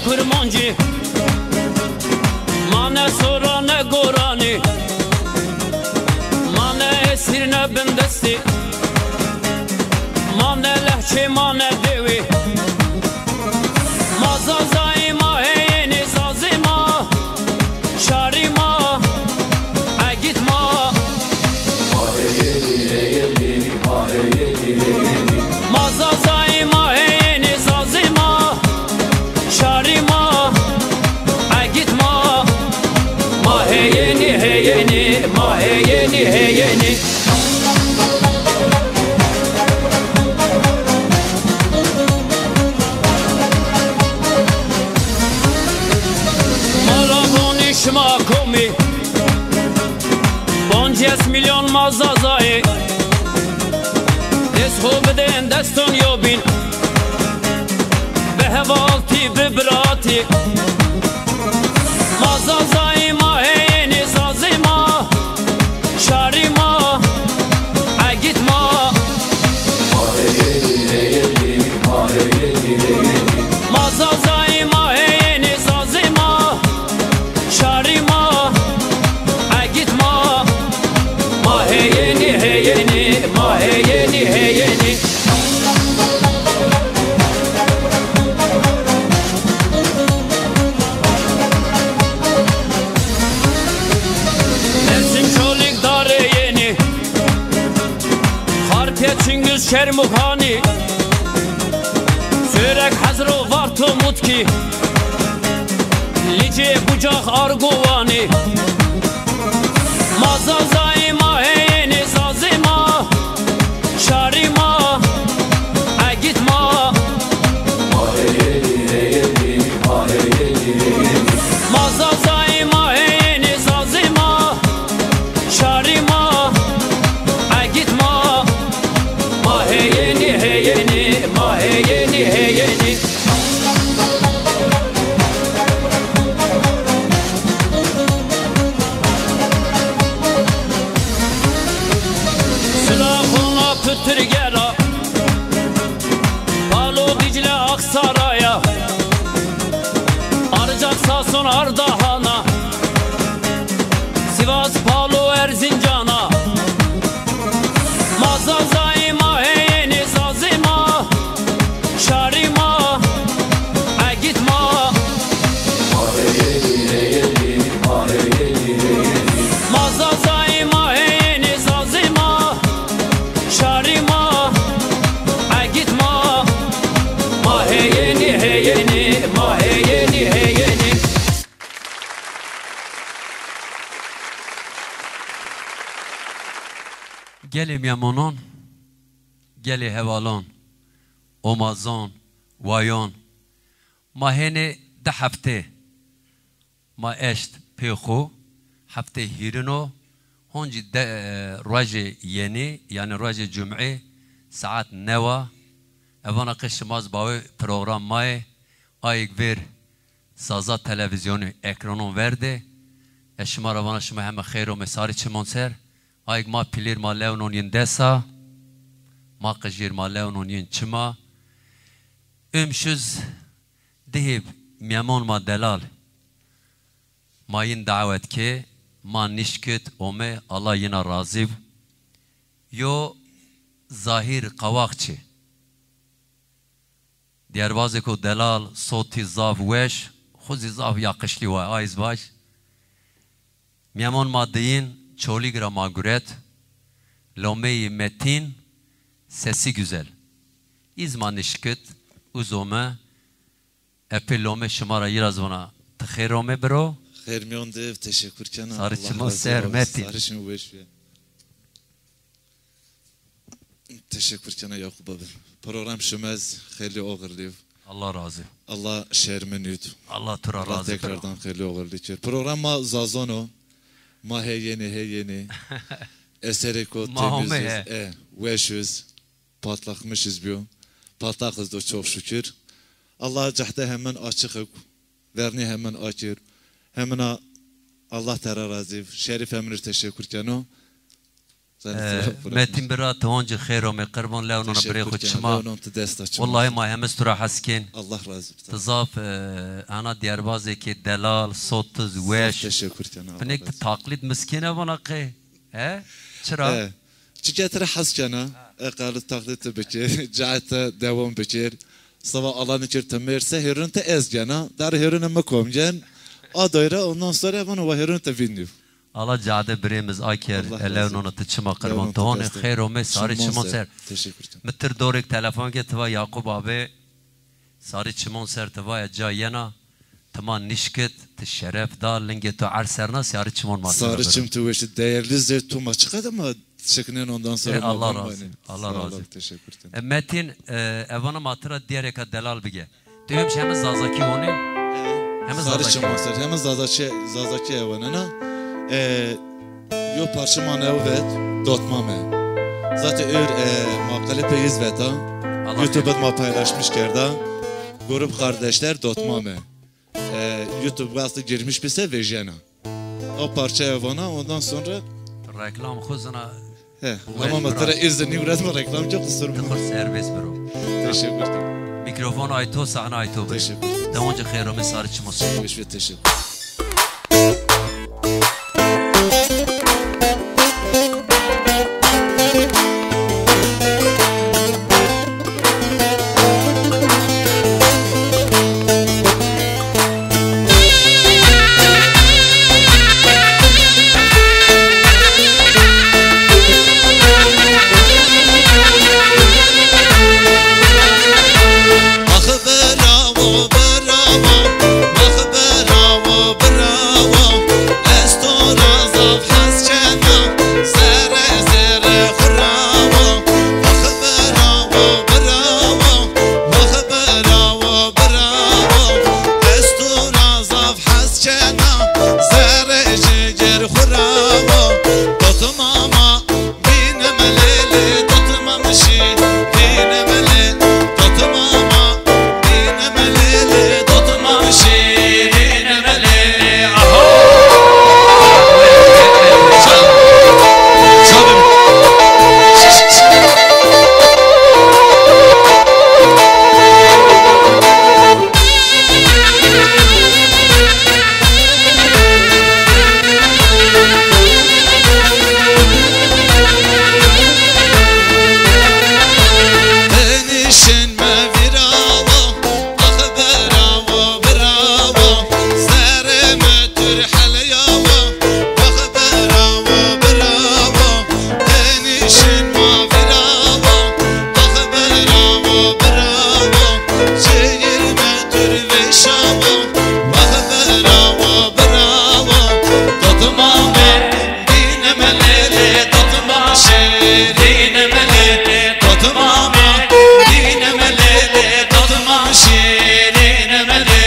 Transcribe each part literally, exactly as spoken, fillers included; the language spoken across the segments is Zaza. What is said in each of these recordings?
Kurmancî, ma ne sora ne goranî, ma ne esîr ne bindestî, ma ne lehçe ma ne dewî. Ma Zazayî, ma heyênî, Zazê ma, şarî ma, egît ma. Ma Zazayî, ma heyênî, Zazê ma, şarî ma, egît ma. Ma heyênî, heyênî, ma heyênî, heyênî. Ma ra vonî şima komî, poncês milyon ma Zazayî. Dest xo bidên deston yobîn, bi hevaltî, bi biratî. Ma Zazayî, ma heyênî, Zazê ma, şarî ma, egît ma. Ma Zazayî, ma heyênî, Zazê ma, şarî ma, egît ma. Ma heyênî, heyênî, ma heyênî, heyênî. Mersin Çolîg Darê Yenî, Xarpêt Çingîz Çermûxanî, Sêwreg Hezro Varto Mutkî, Licê Bucax Arguwanî. Ma Zazayî, ma heyênî, Zazê ma, şarî ma, egît ma. Ma Zazayî, ma heyênî, Zazê ma, şarî ma, egît ma. Ma heyênî, heyênî, ma heyênî, heyênî. Sila xona pitirgera, Palo Dîcle Aksaraya, Arcak Sason Ardahana, Sivas Palo Erzincana. Ma Zazayî, ma heyênî, Zazê ma, şarî ma, egît ma. Ma Zazayî, ma heyênî, Zazê ma, şarî ma, egît ma. Ma heyênî, heyênî, ma heyênî, heyênî. Gelê mîyemonon, gelê hevalon, omazon, wayon, ma hênê di hefte ma eşt pê xo, heftê hîrin o, honcî de, e, rojê yenî, yanî rojê cumê, saet new a. Evana qe şima zî bawê program ma yê, ayêk vêr Zaza Televîzyonî ekranon ver de. Ez şima ra vana şima heme xeyr omê sarê çimon ser. Ayêk ma pîlêr ma lewnon yin desa, ma qijêr ma lewnon yin çima. Ümşüz dihê mîyemon ma delal. Ma yin dawet ke, ma nişkit, ome, Allah yina razî b. Yo Zahîr Qawaqçî. Dîyerbazêko delal, sotî zaf weş, xwu zî zaf yaqişlî wa, ay zî vaj. Mîyemon ma diyin, Çolîg ra ma guret. Lomeyî metîn, sesî güzel. Îz ma nişkit, uz ome, epê lome şima ra yî ra zî vona, ti xêr ome biro. Xêr mîyon de, teşekkür kena. Sarê çimon ser, metîn. Sarê çimon weş be. Teşekkür kena Yakup abi. Program şima zî xeylê oxirlî b. Allah razî. Allah şermin yut. Allah tu ra razî. Tekrardan xeylê oxirlî kir. Program ma Zazon o. Ma heyênî, heyênî. Eserêko temiz, e, weş iz. Patlakmış iz biyo. Patlak iz do çok şükür. Allah cehde hemen açık ek. Vernî hemen akir. Hemina Allah tera razî b. Şerîf hemin ir teşekkür keno. Sen de selam bırakmış. Metin bira, ti honci xeyr omê qirban, lew nona birê xo çima. Teşekkür ederim. Lew non ti desta çima. Wellahî ma hemiz tu ra hes kên. Allah razı olsun. Ti zaf, e, ana dîyerbazêkê delal, sotiz, weş. Zaf teşekkür ken, Allah razı olsun. Binêk ti taqlîd miskêne vana qey. He? Çira? He. Çike ti ra hes kena, e, qalî taqlîd ti bikir, cayê ti dewam bikir. Seba Alla nikir ti mêrse, hêrun ti ez gena, dar hêrunê mi kom gen. A doyra, ondan sonra vana wa hêrun ti vînî. Ala cade birêmiz aker, elew nona ti çima qirban. Ti honê xeyr omê, sarê çimon ser. Teşekkür ederim. Mi tir dorêk telefon ke ti va Yakup abi, sarê çimon ser ti va ya ca yena, ti ma nişkit, ti şeref da, lingê to erd ser na, sarê çimon ma ser. Sarê çim tu weşi, değerli zê tu ma çıkar ama şiknên ondan sonra. E, Allah razı, Allah razı. Sağ ol, teşekkür ederim. E, Metin, e, evana ma ti ra diyereka delal bige. Tu hem şi hem Zazakî honî? Hem Zazakî. Sarê çimon ser, hem Zazakî, Zazakî ewanena. E, yo parça ma newe vet, Dotmame. Zaten ör, e, ma klîpê iz veta. YouTube ma paylaşmış kerda. Grup Kardeşler Dotmame. E, YouTube aslında girmiş bise vejena. O parçaya vana, ondan sonra reklam xo zina. He, ama ma ti ra îzin nîwret, ma reklam ke, qusur bima. Ti xo serbest biro. Teşekkür ederim. Mikrofon ay to, sahne ay to be. Teşekkür ederim. Ti honci xeyr omê, sarê çimon ser. Teşekkür. Ax birawo, birawo, ax birawo, birawo. Ez to ra zaf hes kena, zerrê zerrê xwu ra wo. Ax birawo, birawo, ax birawo, birawo. Ez to ra zaf hes kena, zerrê ciger xwu ra wo. Dotmama, dînim lêlê, dotmam şîrînim lê, dotmama, dînim lêlê, dotmam şîrînim lê. Aho! Tenişin me virawo, ax birawo, birawo. Zerrê mi tur helyawo, ax birawo, birawo. Tenişin ma virawo, ax birawo, birawo. Ceyir me tur veşawo, ax birawo, birawo. Dotmame, dînim lêlê, dotmam şîrînim lê. Dotmame, dînim lêlê, dotmam şîrînim lê.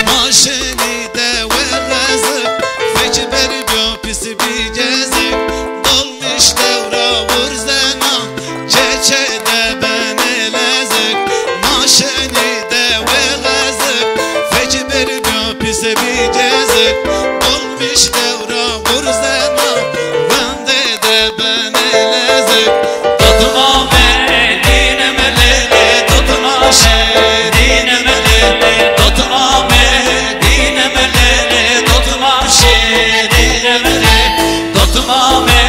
Ma şenî dewe xezik, fek ber biyo pîs bî gezik. Dolmîş dew ra wurzena, keçe de benê lezik. Ma şenî dewe xezik, fek ber biyo pîs bî gezik. Dolmîş dew ra wurzena, vende de benê lezik. Dotmame, dînim lêlê, dotmam şîrînim lê. Dotmame, dînim lêlê, dotmam şîrînim lê. Dotmame,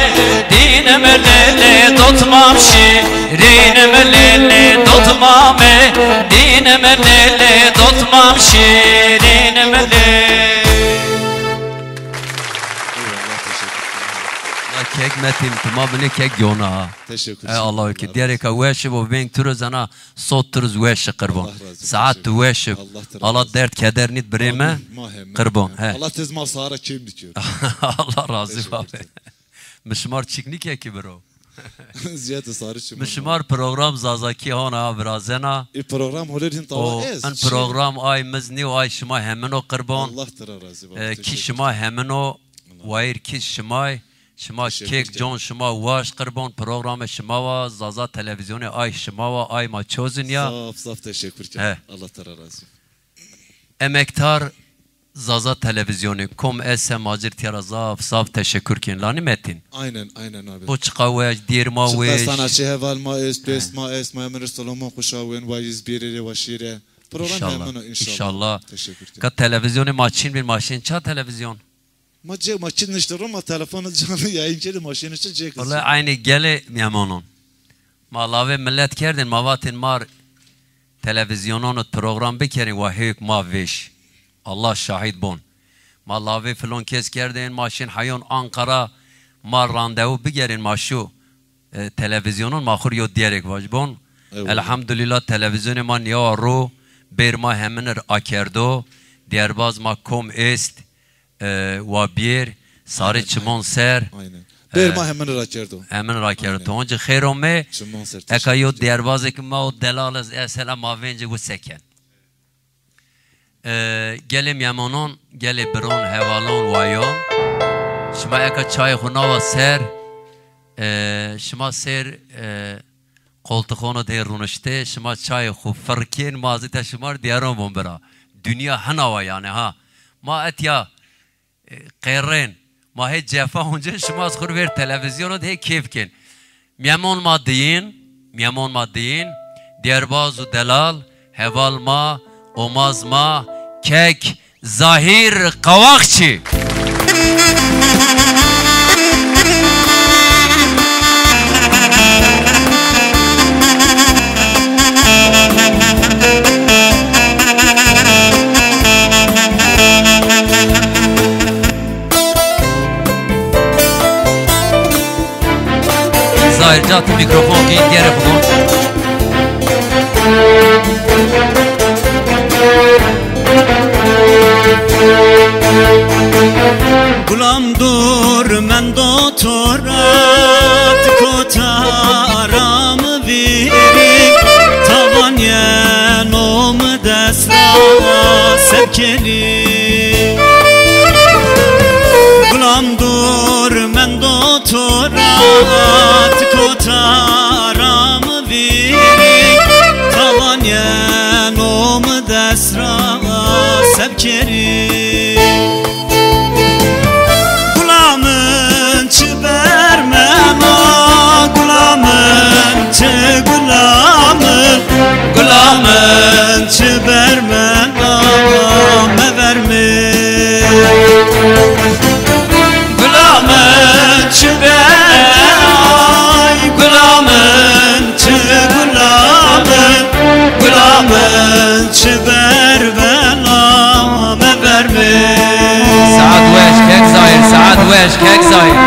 dînim lêlê, dotmam şîrînim lêlê. Dotmame, dînim lêlê, dotmam şîrînim lê. Eyvallah, teşekkür ederim. La kek Metin, ti ma binê kek yona ha. Teşekkür ederim. E, Allah ki diyereka weşi bo, veng tiro zana, sot tiro weşi qirban. Allah razı olsun. Saat tu weşi. Allah razı olsun. Allah dert keder nit birê me. Amin. Ma hem. Qirban, he. Allah tez ma sara kêm dikir. Allah razı olsun. Teşekkür ederim. Mi şimar çik nîke ki biro. Ziyade sarı çi. Mi şimar program Zazakî hona virazena. E, program holêr hin tawa est. En program ay mi zî nîyo, ay şima hemin o qirban. Allah tira razî ba. E, kî şima hemin o, wayîr kî şimay. Şima kêk can şima waşt qirban, programê şima wa, Zaza Televîzyonê ay şima wa, ay ma çozin ya. Zaf zaf teşekkür ken. He. Allah tira razî. Emektar Zaza Televîzyonî kom ese ma ci rê tîya ra zaf zaf teşekkür kên. La nî Metîn? Aynen, aynen abi. Bo çiqa weş, dêr ma weş. Çiqa sanatçı heval ma est, dost ma est, ma emir Solomon Kuşawên, wa Îzbîrî rê, wa şîre. Program hemen o, inşallah. Teşekkür kên. Ka televîzyonê ma çin bin, ma şên ça televîzyon? Ma cê, ma çi nişte ro, ma telefonu canlı yayın kerdî, ma şên işte cê. Wele aynî gelê mîyamonon. Ma lavê milet kerdên, ma vatên mar televîzyonon id program bikerên, wa hêk ma vêş. Allah şahid bon. Ma lavê filon kes kerdên, ma şên heyon Ankara, ma randevu bigerên, ma şû, e, televîzyonon, ma xwu rê yo dêrêk vaj bon. Eyvallah. Elhamdulîllah, televîzyonê ma nîyawa ro, bêr ma hemin ir akerdo, dêrbaz ma kom est, e, wa bêr, sarê çimon ser. Aynen. Bêr ma hemin ir akerdo. Hemin ir akerdo. Aynen. Toncî xêr ome. Çimon ser. Eka yo dêrbazêk ma o delal ez, ez hela ma vêncî wu se ken. E, gelê mîyamonon, gelê biron, hevalon, wayon. Şima eka çayê xwu nawa ser, e, şima sêr, e, qoltixon id hê runiştê, şima çayê xwu firr kên, ma zî te şima rê dîyaron von bira. Dinya hina wa yanî ha. Ma etya, e, qerrên. Ma hê cefa oncên, şima zî xwu rê vêr televîzyon id hê kêf kên. Mîyamon ma diyin, mîyamon ma diyin, dêrbaz û delal, heval ma, omaz ma, kek Zahîr Qawaqçî. Zahîr ca, ti mîkrofon gîn, gere xwu. Gulam dûr mendo to ra, ti kota ra mi vîrî, tawan yeno mi dest ra se bikerî. Gulam dûr mendo to ra, ti kota ra mi vîrî, tawan yeno mi dest ra se bikerî. Gula min çi bermena, gula min çi, gula min, gula min çi bermena, meverme. Gula min çi ber, ay, gula min çi, gula min, gula min çi ber bela, meverme. Saet weş kek Zahîr, saet weş kek Zahîr.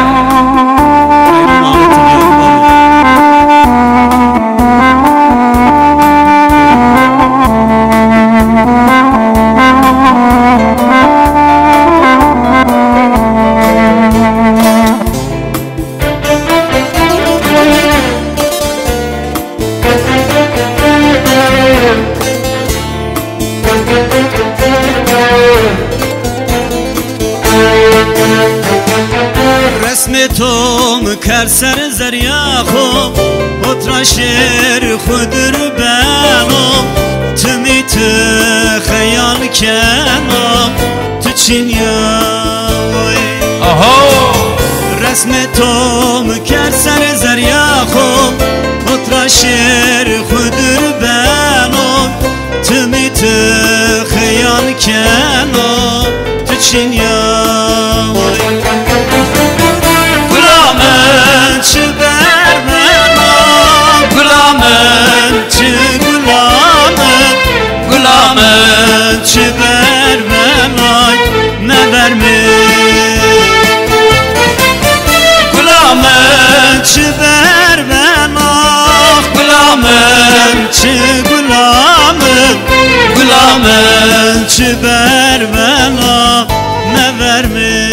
Resmê to mi kerd ser zerrîya xo, hot ra şêr xwu dir beno, timî ti xeyal keno, tu çin ya. Aho! Resmê to mi kerd ser zerrîya xo, hot ra şêr xwu dir beno, timî ti xeyal keno, tu çin ya. Gula min çi bermena, gula min çi, gula min, gula min çi bermenay, meverme. Gula min çi bermena, gula min çi, gula min, gula min çi bermena, meverme.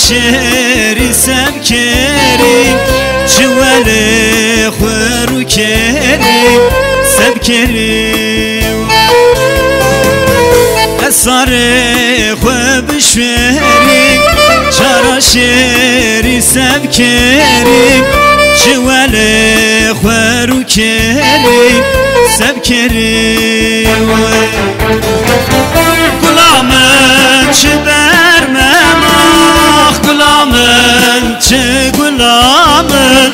Şêrî sebkerî, çiwelê xwu rû kerî, sebkerî. Esarê xwu bişwerî, çara şêrî sebkerî, çiwelê xwu rû kerî, sebkerî. Gula min çi bermen ax, gula min çi, gula min,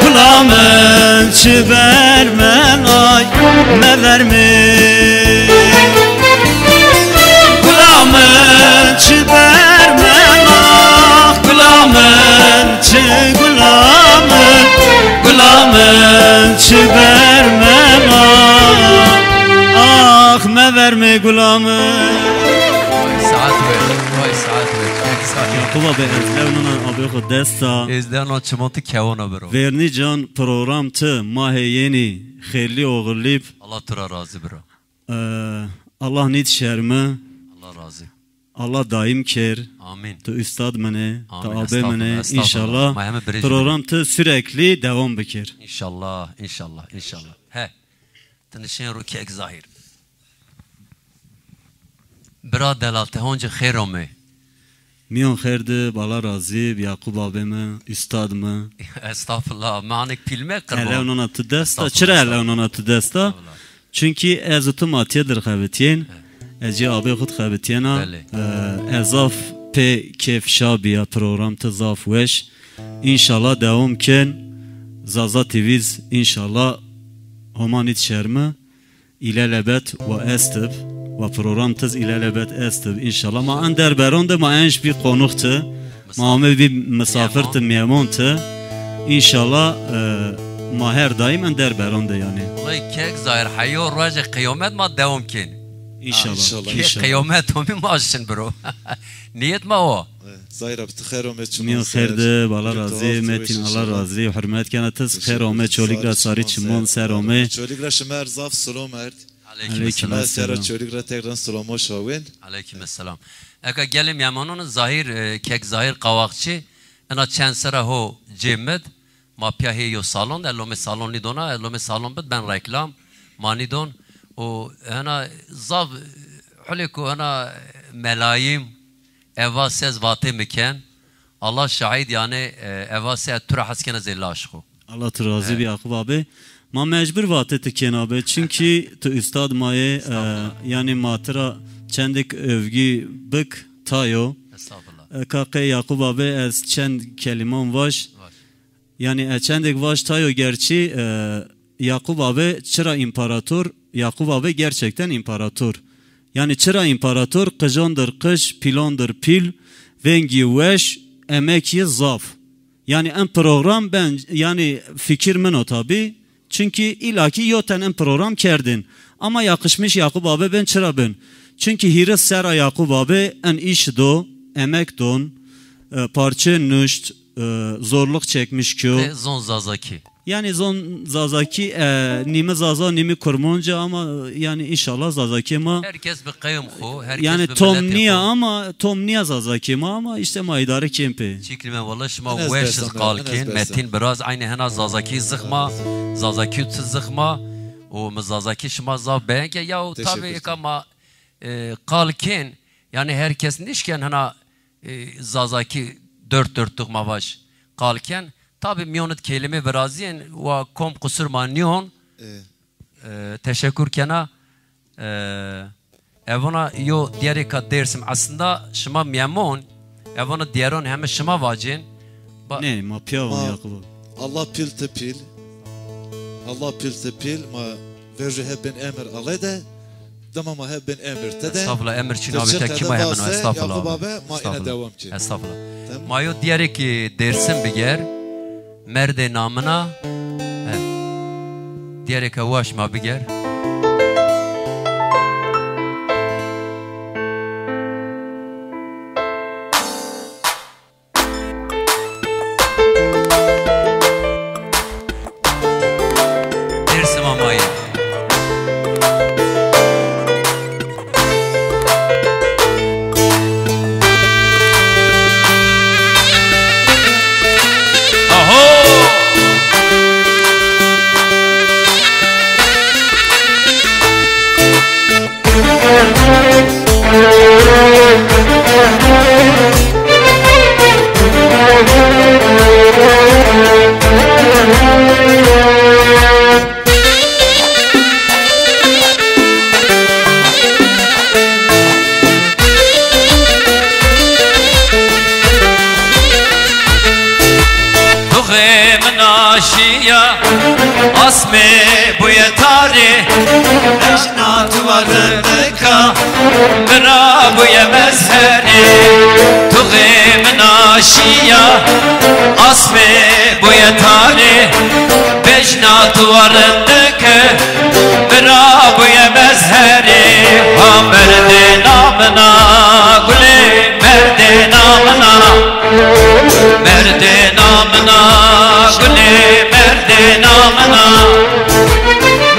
gula min çi bermen ay, mevermi. Gula min çi bermen ax, gula min çi, gula min, gula min çi bermen ax, ax mevermi gula min. Vay saet we, vay saet we. Yakuba be, ez lew nana abê xwu desta. Ez lew nana çimon ti kewona biro. Vernî can, program ti mahê yenî xêrlî oxirlîb. Allah tu ra razî biro. Ee, Allah nît şermi. Allah razî. Allah daîm ker. Amîn. Tu üstad min ê, tu abê min ê. Amîn. Estağfurullah, estağfurullah. Înşallah ma heme birê program tu sürekli devam bikir. Înşallah, înşallah, înşallah. He. Ti nişên ro kek Zahîr. Bira delal, ti honce xêr omê. Mîyon xêr di, bala razî bi, Yakup abê mi, ustad mi. Estağfurullah, mi anik pîl me qirban. Elew nona tu desta. Estağfurullah, çira elew nona tu desta? Estağfurullah. Çunkî ez û tu ma tîye dir xebitîyên. He. Ez cê abê xwu di xebitîyena. Belê. E, ez zaf pê kêf şa bîya, program ti zaf weş. Înşallah dewam ken. Zaza T V z înşallah Homa nît şermi. Îlelebet wa estib, wa program tiz îlelebet estib. Înşallah ma en derberon de ma en jî bî qonux ti. Ma ame bî misafir ti, mîyemon ti. Înşallah, e, ma her daîm en derberon de yanî. Wellay kek Zahîr, heyo rojê qiyamet ma dewam kên. Înşallah. Înşallah. Kê qiyamet omî ma şin biro. Niyet ma o. Zahîr abi, ti xêr ome, çimon ser. Mîyon xêr di, bala razî, Metin, Allah razî, hurmet kena, tiz xêr ome, Çolîg ra sarî çimon ser ome. Çolîg ra şima her zaf silom erd. Aleyküm selam. Sera Çolîg ra tekrar silom şawên. Aleyküm selam. Eka gelê mîyemanon Zahîr, e, kek Zahîr Qawaqçî, ena çend sera ho cê mi d, ma pîya hê yo salon de, lomê salon nîdona, lomê salon bid ben reklam, ma nîdon. O hena zaf, hulê ku hena melayîm, eva se ez vatê mi ken. Allah şahid yanî, e, eva se ez tu ra hes kena zê laş xwu. Allah tu razî bi Yakup abi. Ma mecbur vatê ti kên abi. Çunkî tu ustad ma yê, e, yanî ma ti ra çendêk övgü bik tayo. Estağfurullah. Eka qey Yakup abi ez çend keliman vaj. Vaj. Yanî ez çendêk vaj tayo gerçî, e, Yakup abi çira împarator? Yakup abi gerçekten împarator. Yanî çira împarator? Qijondir qij, pîlondir pîl, vengî weş, emekî zaf. Yanî en program ben, yanî fikir min o tabî. Çunkî îlakî yoten en program kerdin. Ama yakışmış Yakup abi ben çira bin? Çunkî hîris sera Yakup abi en îş do, emek don, e, parçe nuşt, e, zorluk çekmiş kyo. Te zon Zazakî. Yanî zon Zazakî, e, nîmi Zaza, nîmi Kurmanca ama, e, yanî înşallah Zazakî ma. Herkes bi qewm xo, herkes yanî bi tom miletê nîya xo. Ama tom nîya Zazakî ma ama îşte ma îdare kên pê. Çîklîme wela şima weş iz qal kên, Metin biraz eynî hena Zazakî zixma, Zazakî tu zixma, û mi Zazakî şima zaf beyen ke ya û tabî eka ma, e, qal kên, yanî herkes nişken hena e, Zazakî dört dörtlük ma vaj qal ken. Tabî mîyon id kelîme virazîyên, wa kom qusur ma nîyon. E, teşekkür kena. E, evona yo diyarê ka Dêrsim. Aslında şima mîyemon, evona diyaron heme şima vacên. Ba- Nê, ma pîya von Yakup abi. Allah pîl ti pîl. Allah pîl ti pîl. Ma Vercu hep bin emir ale de, dima ma hep bin emir te de. Estağfurullah, emir çin abi te kî ma hemen, estağfurullah. Yakup abi, ma îne dewam ki. Estağfurullah. Tamam. Ma yo diyarê ki Dêrsim biger, merdê namina, he. Diyarê ke waş ma biger. Dêrsim amayî. Bê buye tarê, ejna tu wa rindika, mi ra buye mezherê. Tu xê min a şiya, aspê buye tarê, bejna tu wa rindike, mi ra buye mezherê. Ha merdê namina gulê, merdê namina. Merdê namina gulê, merdê namina.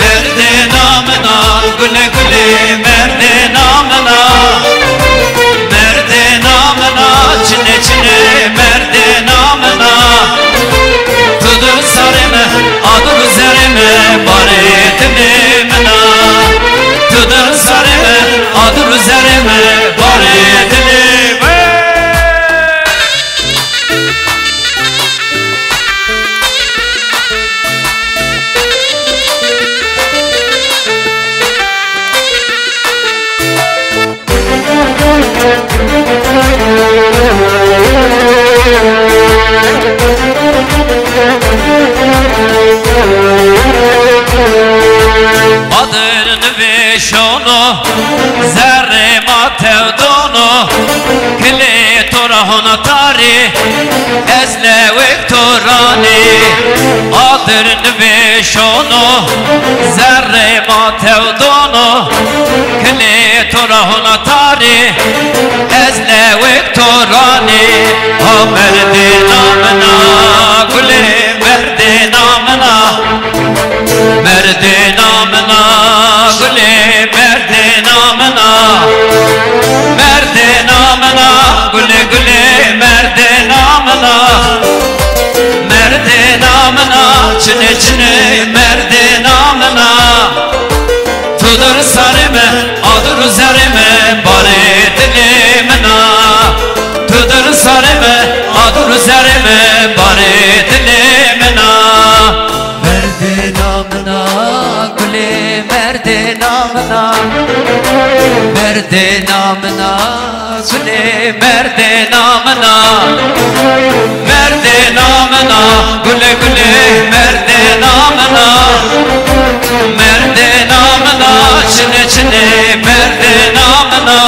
Merdê namina gulê gulê, merdê namina. Merdê namina çinê çinê, merdê namina. Tu dir sarê mi, adir û zerê mi, barê dilê min a. Tu dir sarê mi, adir û zerê mi, barê dilê mi. Adir nivêşono, zerrê ma tewdono, kilê to ra hona tarî, ez lewêk to ranî. Adir nivêşono, zerrê ma tewdono, kilê to ra hona tarî, ez lewêk to ranî. Ha merdê namina gulê, merdê namina. Merdê namina gulê, merdê namina. Merdê namina gulê gulê, merdê namina. Merdê namina çinê çinê, merdê namina. Tu dir sarê mi, adir û zerê mi, barê dilê min a. Tu dir sarê mi, adir û zerê mi, barê dilê min a. Merdê namina gulê, merdê namina. Merdê namina gulê, merdê namina. Merdê namina gulê gulê, merdê namina. Merdê namina çinê çinê, merdê namina.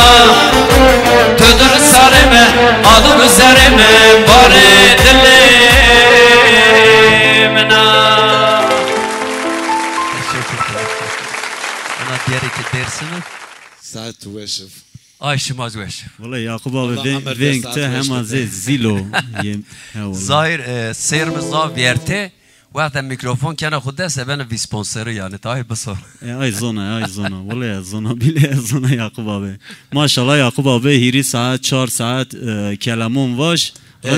Tu dir sarê mi, adir û zerê mi, barê dilê min a. Teşekkür ederim. Ana diyerê ki Dêrsimî. Saet weş ib. Ay şima zî weş. Wele Yakup abi, veng te hema zê zîl o. He wele. Zahir, e, sêr mi zaf vîyertê. Wexta mîkrofon kena xwu dest, e bena vîsponseri yanî. Tahir bisor. E, ay zona, ay zona. Wele zona, bîle zona Yakup abi. Maşallah Yakup abi, hîrî saet, çar saet, e, kelamon vaj. E,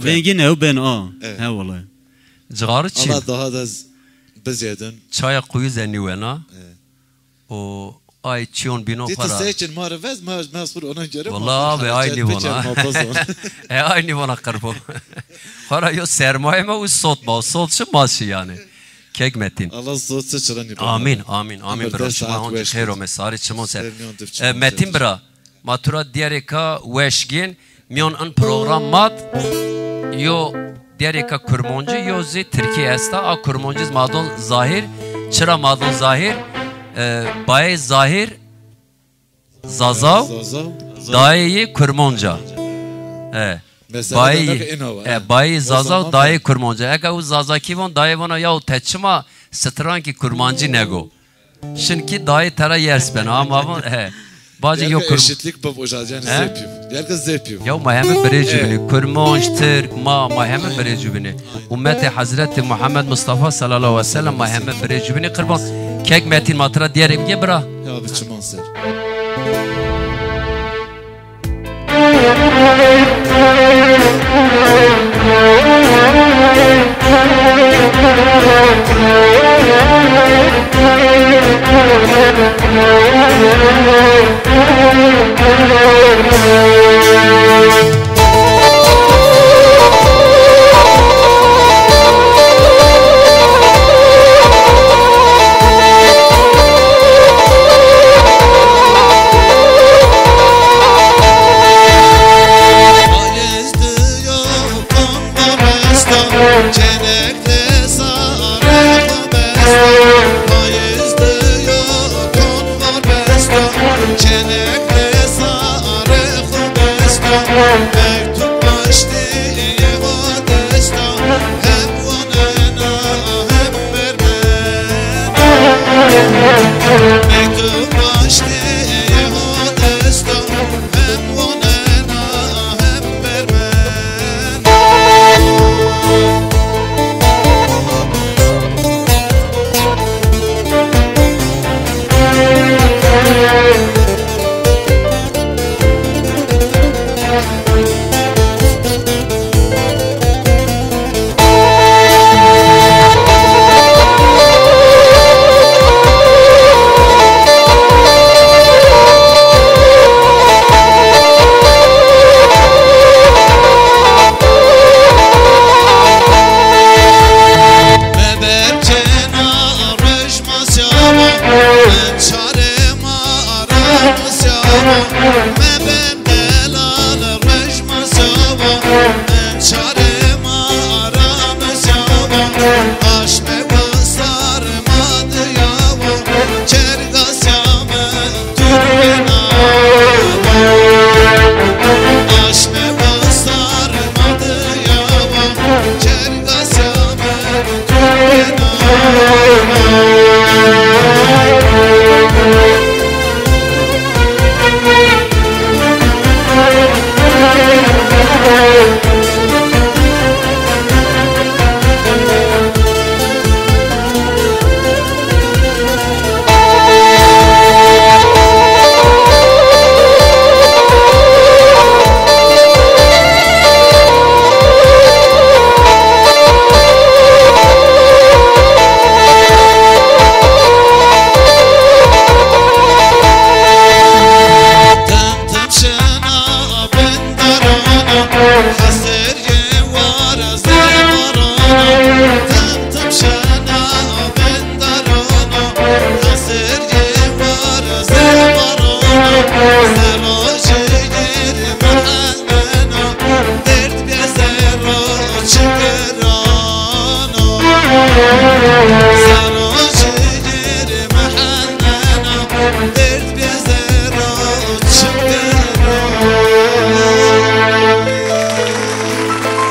vengî ew ben a. He wele. Cixarî çin. Allah daha da z-, bizêdin. Çaya quyu ze nîwena. E. O ay çiyon bînon xora. Ti seçin ma re vez, ma, ma xur ona göre. Wala abi ay nîvona. E ay nîvona qirbo. Xora yo sermaye ma u sot ma, sot şi ma şi yanî. Kek Metin. Allah sot şi çira nîvona. Amin, amin, amin bira. Şima hon xeyr ome, sarî çimon ser. E, Metin bira. Ma tu ra diyarêka weş gên, mîyon in program mat, yo diyarêka kurmoncî, yo zî tirkî esta. A kurmoncî zî ma don Zahîr. Çira ma don Zahîr? E, bayê Zahîr, Zazaw, dayê yê kurmonca. E, bayê, e, bayê Zazaw, dayê kurmonca. Eke u Zazakî von, dayê vona, yaw te çima strankî kurmancî nego? Şinkî dayê tera yers bena, ama von, he. Bacî yo kurm-, eşitlik bib uca, yanî zê pîv. Herkes zê pîv. Ya ma heme birê cubinî. Kurmonc, tirk, ma, ma heme birê cubinî. Ummetê Hezretî Muhammed Mustafa sallallahu aleyhi ve sellem ma heme birê cubinî. Qirban. Kek Metin ma tira diyerê bigê bira. Ya bi çiman ser.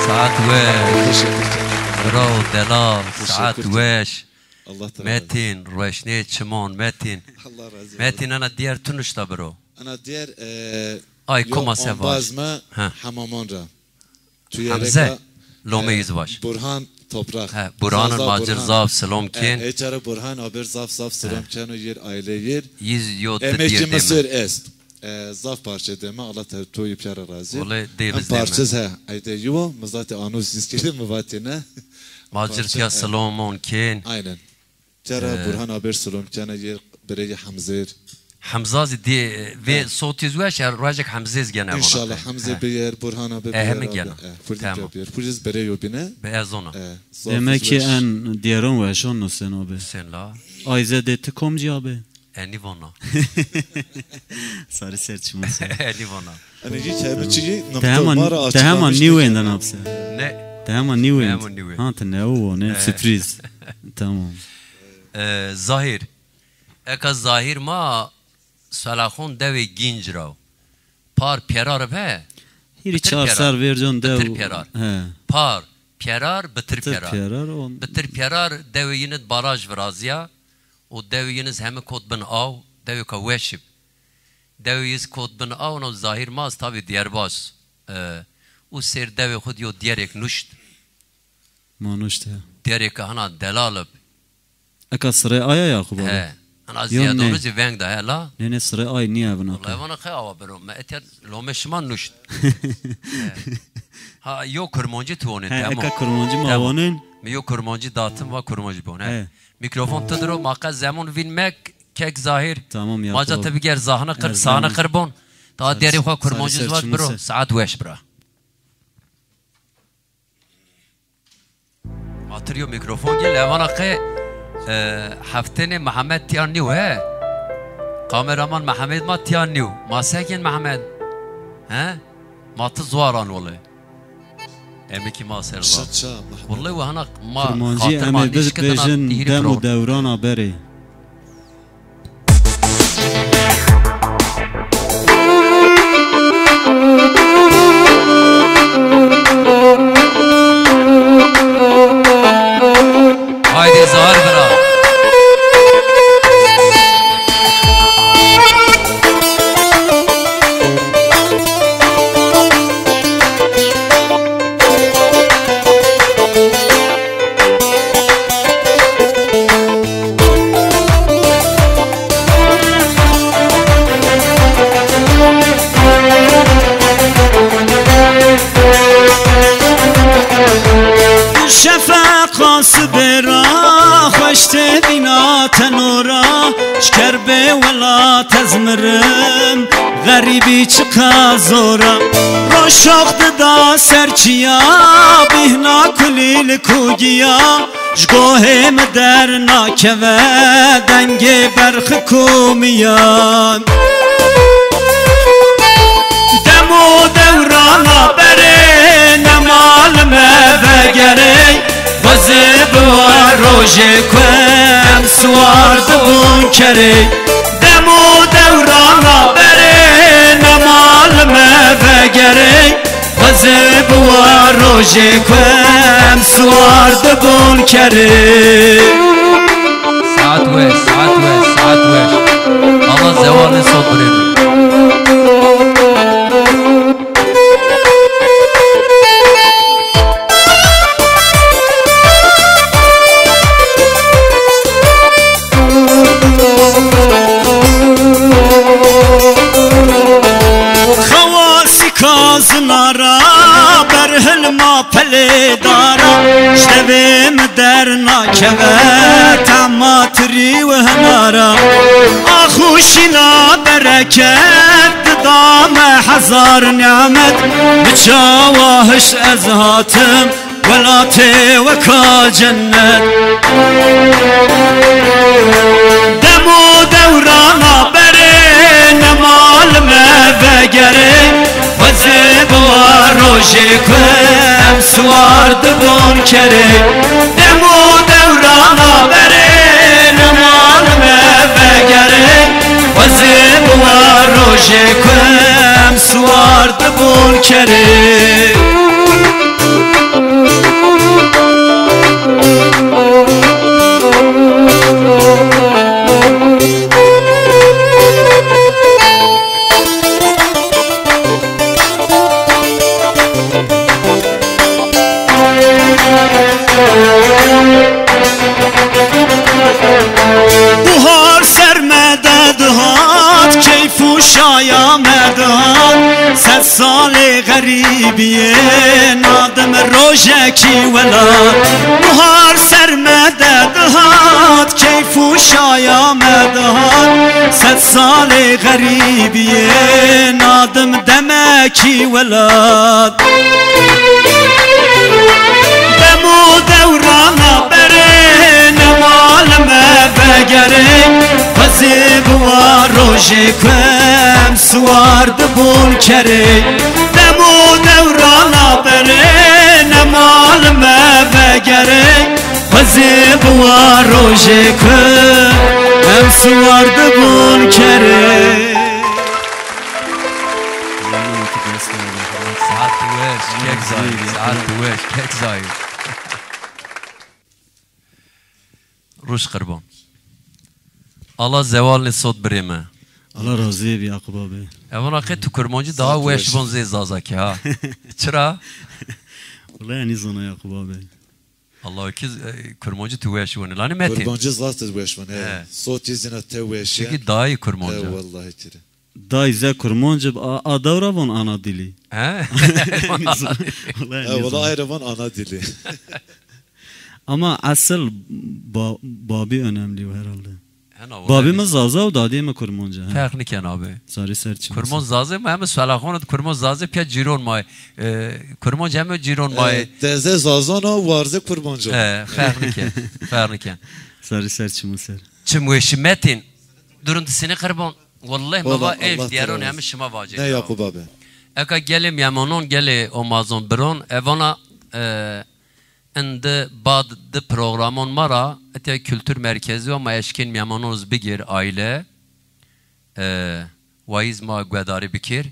Saet weş. Bravo delal. Saet weş. Allah te razı olsun. Metin, roşnê çimon, Metin. Allah razı olsun. Metin, ana diğer tunuşta bro. Ana diğer, e, ay, yo, koma se ombaz vaş. Ma ha. Hamamon ra. Hamze, lomê, e, yüz baş. Burhan Toprak. He, Burhan'ın Macir Burhan. Zaf selam ken. E, e, cara Burhan aber zaf zaf selam keno yer aile yer. Yüz yo. Emekçi Mısır est. E, zaf parçe deme, Allah te toyu piyara razı. Olê dê. Em bizdeme. Parçez he, ayde yuvo, mı zaten anons iskili mı vatine. Macir tiya selamon ken. Aynen. Cara, e, Burhan aber selam kena yer bireyê Hemzêr. Hemza zî dê, e, vê sotîz weş, e, rojek Hemzêz gene vana. İnşallah Hemzê biyer, Burhan abi biyer. E, hemi gena. Tamam. Biyer. Puriz bere yo bine. Be ez ona. E, demek ki en dieron weşon no sen abi. Sen la. Ayze de ti komci abi. Eni vana. Sarı ser çimon ser. Eni vana. Hani hiç hemi çiği nokta mara açıklamış. Te hema niwên de napse. Ne? Te hema niwên. Te hema niwên. Ha, te ne o, ne sürpriz. Tamam. E, Zahir. Eka Zahir ma Salaxon dewê Gînc ra. Par Pyerar be. Hîrî çar ser vercon dew. Bitir Pyerar. He. Par Pyerar, Bitir Pyerar. Bitir Pyerar, on- Bitir Pyerar dewê yinid baraj viraziya. O dewê yiniz hemi kot bin aw, dewê ka weşib. Dewê yiz kot bin aw, no Zahir ma tabi Diyarbaz. E, u ser dewê xud yo diyerek nuşt. Ma nuşt ya. Diyerek hana delal ib. Eka sirê aya Yakup abi? He. Ana ziyadonu zî veng da he la. Ne ne, sirê ay niye vina. Vallahi vana qey awa biro. Me etya lome şima nuşt. He. Ha, yo kurmancî tu onin, tamam. He, eka kurmancî ma onin. Mi yo kurmancî datim va kurmancî bon. He. Mikrofon tu diro, ma qe zemon vîn mek, kek Zahir. Tamam Yakup abi. Maca te biger zahni qir, sahni qir bon. Daha deri xo kurmancî zvat biro. Saat weş bira. Ma tir yo mikrofon gel, evana qe, e, heftenê Mihemed tiya nîyo he. Kameraman Mihemed ma tiya nîyo. Ma se kên Mihemed? He? Ma ti zuaran wele. Emekî ma ser la. Wele wehana ma xatir ma nişkitena tihîrî pro. Kurmancî eme biz bejin dem û dewrana berê. Haydi Zahir bira. Sibê ra xweş têbîna teno ra, şker bê welat ez mirim, xerîbî çiqa zor a. Roşox dida ser çiya, bîhna kulîlik û giya, ji gohê mi dernakeve dengê berxik û miyan. Dem û dewrana berê, ne mal me vegerê, xwezê biwa rojê ku em siwar dibûn kerê. Dem û dewrana berê, ne mal me vegerê, xwezê biwa rojê ku em siwar dibûn kerê. Saet weş, saet weş, saet weş. Allah zewalê sot birê mi. Xewasîka zinara, berhilma pelê dara, ji devê mi dernakeve, tema tirî û hinara. Ax û şîna bereket, dida me hezar nîmet, bi çawa hişt ez hatim, welatê weka cennet. Dem û dewrana berê, ne mal me vegerê, xwezê biwa rojê ku em siwar dibûn kerê. Dem û dewrana berê, ne mal me vegerê, xwezê biwa rojê ku em siwar dibûn kerê. Buhar ser me de dihat, keyf û şaya me dihat. Sed salê xerîbiyê, nadim rojekî welat. Buhar ser me de dihat, keyf û şaya me dihat. Sed salê xerîbiyê, nadim demekî welat. Dem û dewrana berê, ne mal me vegerê, xwezê biwa rojê ku em siwar dibûn kerê. Dem û dewrana berê, ne mal me vegerê, xwezê biwa rojê ku em siwar dibûn kerê. Saet weş, kek zayî, saet weş, kek zayî. Roj qirban. Allah zewalnê sot birê mi. Allah razî bî Yakup abi. Evana qey tu kurmancî daha weş von zê zazakî ha. Çira? Wala nîzana Yakup abi. Allah ki, e, kurmancî tu weş vonî. Lanî Metin. Kurmancî zaf tu weş vonî. He. Sotî zîna te weş. Çünkü daha iyi kurmancî. He, wallahî kire. Dayî ze kurmancî bi, a, a dewra von ana dilî. He? Wala ayra von ana dilî. Ama asıl ba-, babî önemli herhalde. Hena, wala babî mi zaza û dadî mi kurmancî, he. Ferq nîken abi. Sarî ser çim. Kurmanc zazê ma hem selaxon kurmanc zazê piya cîron ma. E, kurmanc hem cîron ma. E, deze zazon o, warze kurmanc o. E, ferq nîken. Ferq nîken. Sarî ser çim ser. Çim weşî Metin. Durun di sini qirban. Wallahi mi va êş dîyeron hemî şima vacê. Ne Yakup abi. Eka gelê mîyemanon, gelê omazon biron, evana, e, indi bad di programon ma ra, etya kültür merkezi wa ma eşkên mîyemanon iz bigêr aile, e, wayîz ma guedarî bikêr.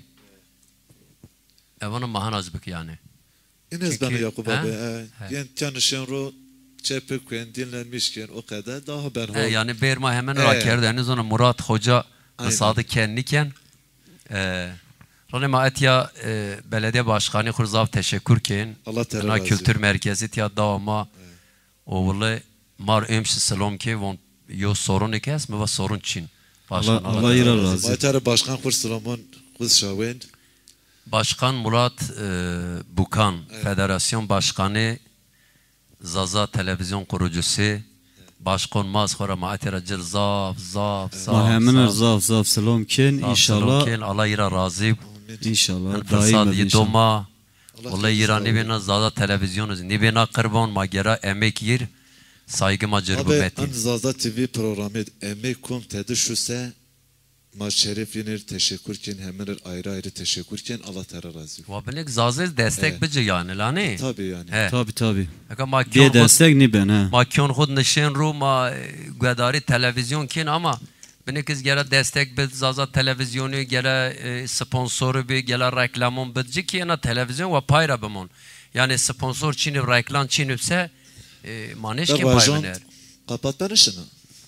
Evana ma hena iz bikî yanî. În ez beno Yakup abi. He. Yen tiya nişên ro çepik kuen, dinlenmiş kên, o qede daha ben. He, yanî bêr ma hemen ra kerd. Yanî zona Murat Hoca misade ken nîken. E, ronê ma etya, e, belediye başkanî xur zaf teşekkür kên. Allah te razî. Kültür merkezi tiya dawa ma. O wile mar êmşi silom kê, von yo sorunê ke est, mi va sorun çin. Başkan Allah, Allah ira razî. Ma tera başkan xur silomon xuz şawên. Başkan Murat, e, Bukan, federasyon başkanı, Zaza Televizyon kurucusu, başkan ma ez xo ra ma etê ra cir zaf, zaf, zaf, Ma hemin ir zaf. zaf zaf silom kên, Zaf silom înşallah. kên, Allah î ra razî. Înşallah, Hin daîm firsat ib, yî înşallah. doma. Allah Wellahî yî ra razî nîbêna Zaza Televizyon iz, nîbêna qirban, ma gera emêk yîr, saygı ma cir Abi, bimeti. En Zaza T V programı emêk kom tedi şu se, ma şeref yinir, teşekkür kên, hemin ir ayrı ayrı teşekkür kên, Allah tera razî. Wa binik Zazez destek Evet. bici yani, la nê? Tabii yani. He. Tabii, tabii. Eka ma Bê kyon xud, destek nîben, he. ma kyon xud nişên ru, ma, e, guedarî televizyon kên ama binik iz gere destek bid, Zaza Televizyonu gere, e, sponsoru bi, gere reklamon bid. Ci ki ena televizyon wa pay ra bimon. Yani sponsor çinib, reklam çinib se, e, ma nêşkên pay biner. Kapat benişina.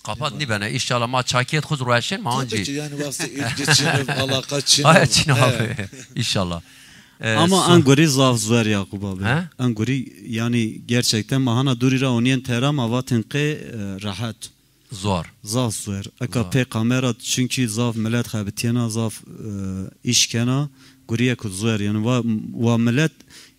Kapat nîbene. Înşallah ma çakiyet xuz rueşên ma Tabii ancî. ki yani wextê ilgi çinib, alaka çinib. Aya çin abi. Înşallah. E, Ama son- en gurî zaf zuer Yakup abi. He? En gurî yani gerçekten ma hana durî ra onîyen tera ma vatin qê, e, rehet. Zor. Zaf zuer. Eka Zor. pê kamera çünkü zaf millet xebitiyena, zaf, e, iş kena. Guriye ku zuer. Yani wa, wa millet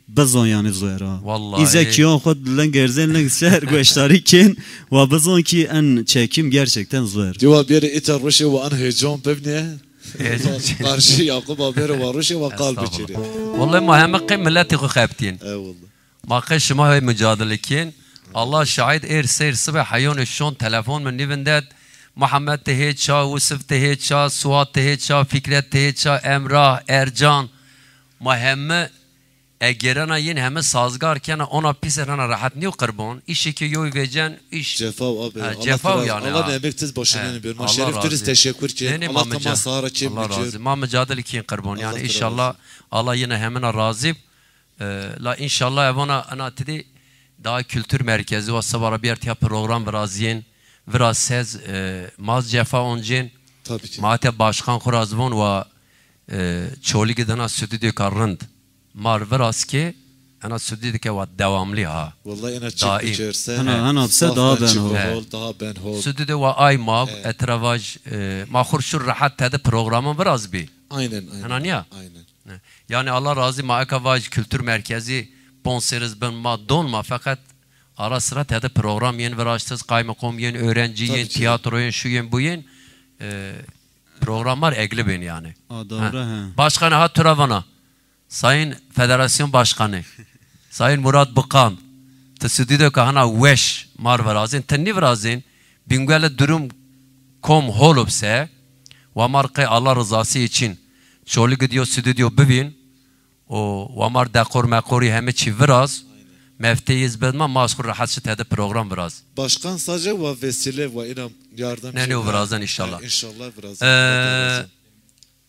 bizon yani zuer ha. Vallahi. İze kiyon xud ling erzên ling ser goştarî kên. Wa bizon ki en çekim gerçekten zuer. Diwa bêrê îta ruşê wa en heyecan bibnê. Heyecan. Karşı Yakup abi bêrê wa ruşê wa qal Estağfurullah. bikirê. Vallahi ma heme qey milletê xu xebitiyên. Eyvallah. Ma qey şima hey mücadele kên. Allah şahid, êr seyr sibe heyonê şon telefon mi nîvindet. Muhammed ti hê ça, Usif ti hê ça, Suat ti hê ça, Fikret ti hê ça, Emrah, Ercan. Ma heme egerena yin heme sazgar kena, ona pîser hena rehet nîyo qirbon. Îşê ke yoy vecen, îş Cefa abi. Ha, Allah cefa biraz, yani Allah ha. ne emek tiz başına He, ne bir. Ma Allah şerif razı. tiriz teşekkür kên. Ne, ne, Allah ma tamam müca-, sahara kên Allah bikir. razı. Ma mücadele kên qirbon. Allah Yani tira inşallah razı. Allah yine hemina razı. E, la înşallah evana ena ti dî daha kültür merkezi wa seba ra bîyer tiya program virazîyên, viraz sez, e, maz cefa oncên. Tabii ki. Ma ete başkan xu ra zî von wa, e, Çolîg id ena stüdyoka rind mar viraz ke ena stüdyoke wa devamlî ha. Vallahi ena çik Daîm. bikerse Hena, hena se zaf daha ben ben çik hol. hol, daha ben hol. Stüdyo wa ay ma, Evet. etravaj, e, ma xur şur rehet tedi programın viraz bî. Aynen, aynen. Hena niya? Aynen. Ne. Yani Allah razı ma eka vaj kültür merkezi pon serî iz bin ma don ma feqet ara sıra tede program yên viraştiz, kaymakom yên, öğrenci Tabii yên, ki. tiyatro yên, şu yên, bu yên, e, programlar egli bin yani. A, doğru, Ha. he. Başkanı ha tura vana. Sayın Federasyon Başkanı, Sayın Murat Bukan, ti stüdyo ke hana weş mar virazin, ti nî virazin, Bingöl'e durum kom hol bise, wa mar qey Allah rızası için Çolîg id yo stüdyo bivîn, û wa mar dekor mekorî heme çî viraz, mefteyî iz bid ma, ma ez xu rehet şi tede program viraz. Başkan sadece wa vesile wa ina yardım Ne, ne, o virazdan inşallah. Ha, inşallah virazdan. Ee,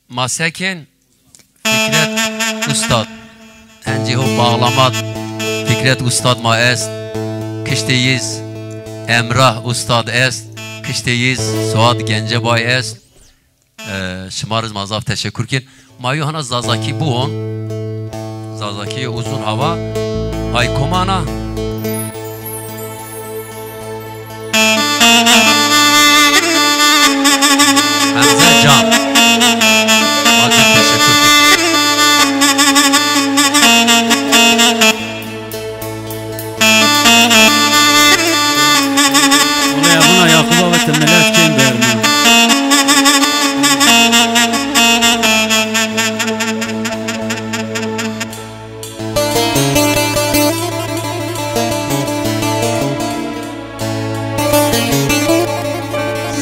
Ma sekên Fikret Ustad. Encî ho bağlamat Fikret Ustad ma est. Kiştê yiz Emrah Ustad est. Kiştê yiz Suat Gencebay est. E, şima riz ma zaf teşekkür kên. Ma yo hana Zazakî buon. Zazakî uzun hava. Ay komana. Hemze Can. Acil teşekkür. Olaya buna Yakup abi te millet kên bermin.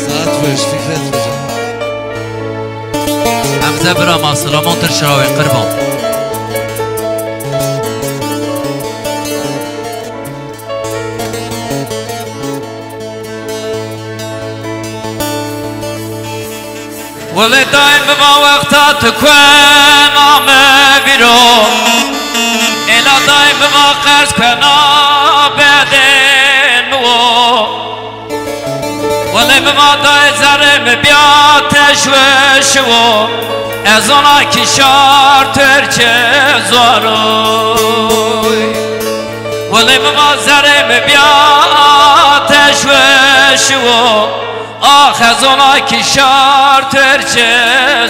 Saat weş, Fikret Hoca. Hemze bira ma silamon tir şirawê qirban. Wele dayê mi va wexta tu kuena mi vîro. Êla dayê mi va qerz kuena bedên mi wo. Wele mi va dayê zerrê mi bîya teşweş wo. Ez ona ki şar terçe zwaroy. Wele mi va zerrê mi bîya teşweş wo. Ax ez ona ki şar terçe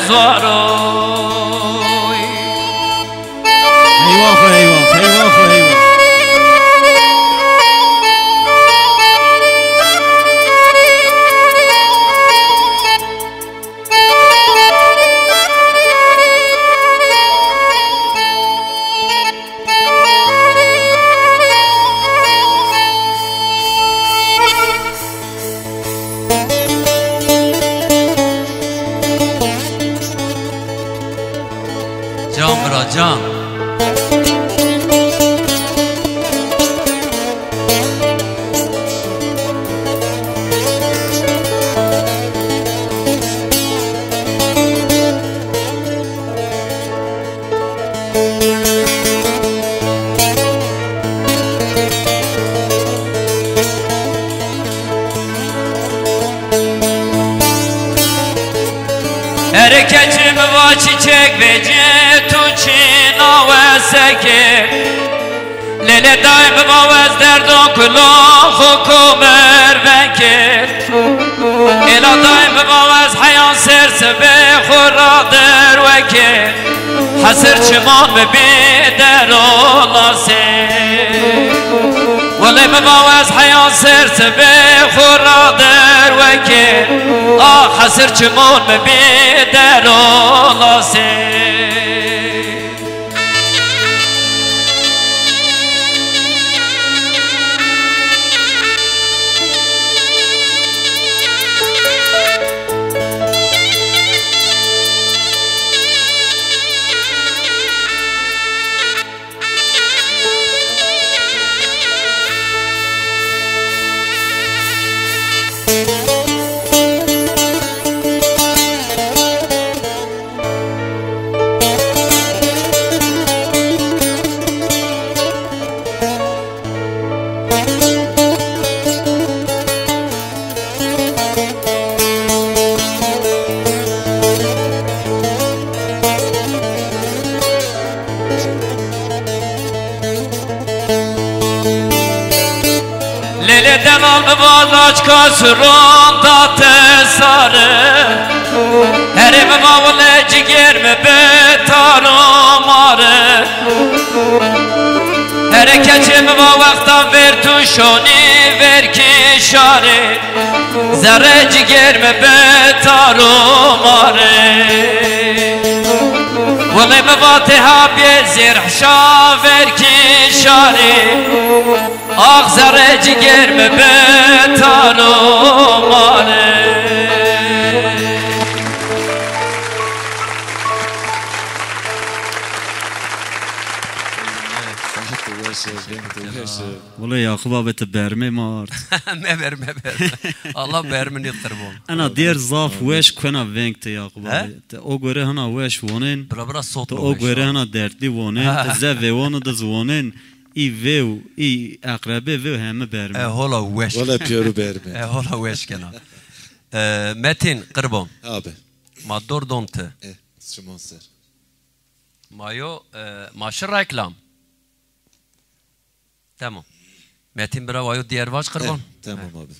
zwaroy. Eyvah, eyvah, eyvah, eyvah. Can. Erê keçê mi va çîçek vecê, tu çîna wese kê. Lêlê dayê mi va wes derdon kulon xo komer vekê. Êla dayê mi va wes heyan ser sibê xo ra derwekê. Hesir çimon mi bî dero lasê. Welê mi va wes heyan ser sibê xo ra derwekê. Ah hesir çimon mi bî dero lasê. Lêlê delal mi va laçka suron da te sare. Herê mi va wile cigêr mi bi taro mare. Herê keçê mi va wexta ver tu şonî ver kî şarê. Zerre cigêr mi bi taro mare. Wile mi va têha bê zêr hişa ver kî şarê. Ax zerre cigêr mi bi taro mare. Wele Yaqub abi ti bermê ma ard. Meber, meber. Allah bermi nêd qirban. Ena dêr zaf weş kuena veng ti Yaqub abi. Ti o gore hina weş wonên. Bira bira sot. Ti o gore hina dertlî wonên. Ti ze vêwonu diz wonên. Î vêw, î eqrebê vêw heme bermê. E hola weş. Wele pêru bermê. E hola weş kena. E, Metin, qirban. Abi. Ma dor don ti. E, şimon ser. Ma yo, e, ma şi reklam. Tamam. Metin bira wa yo dîyer vac qirban. E, tamam abi.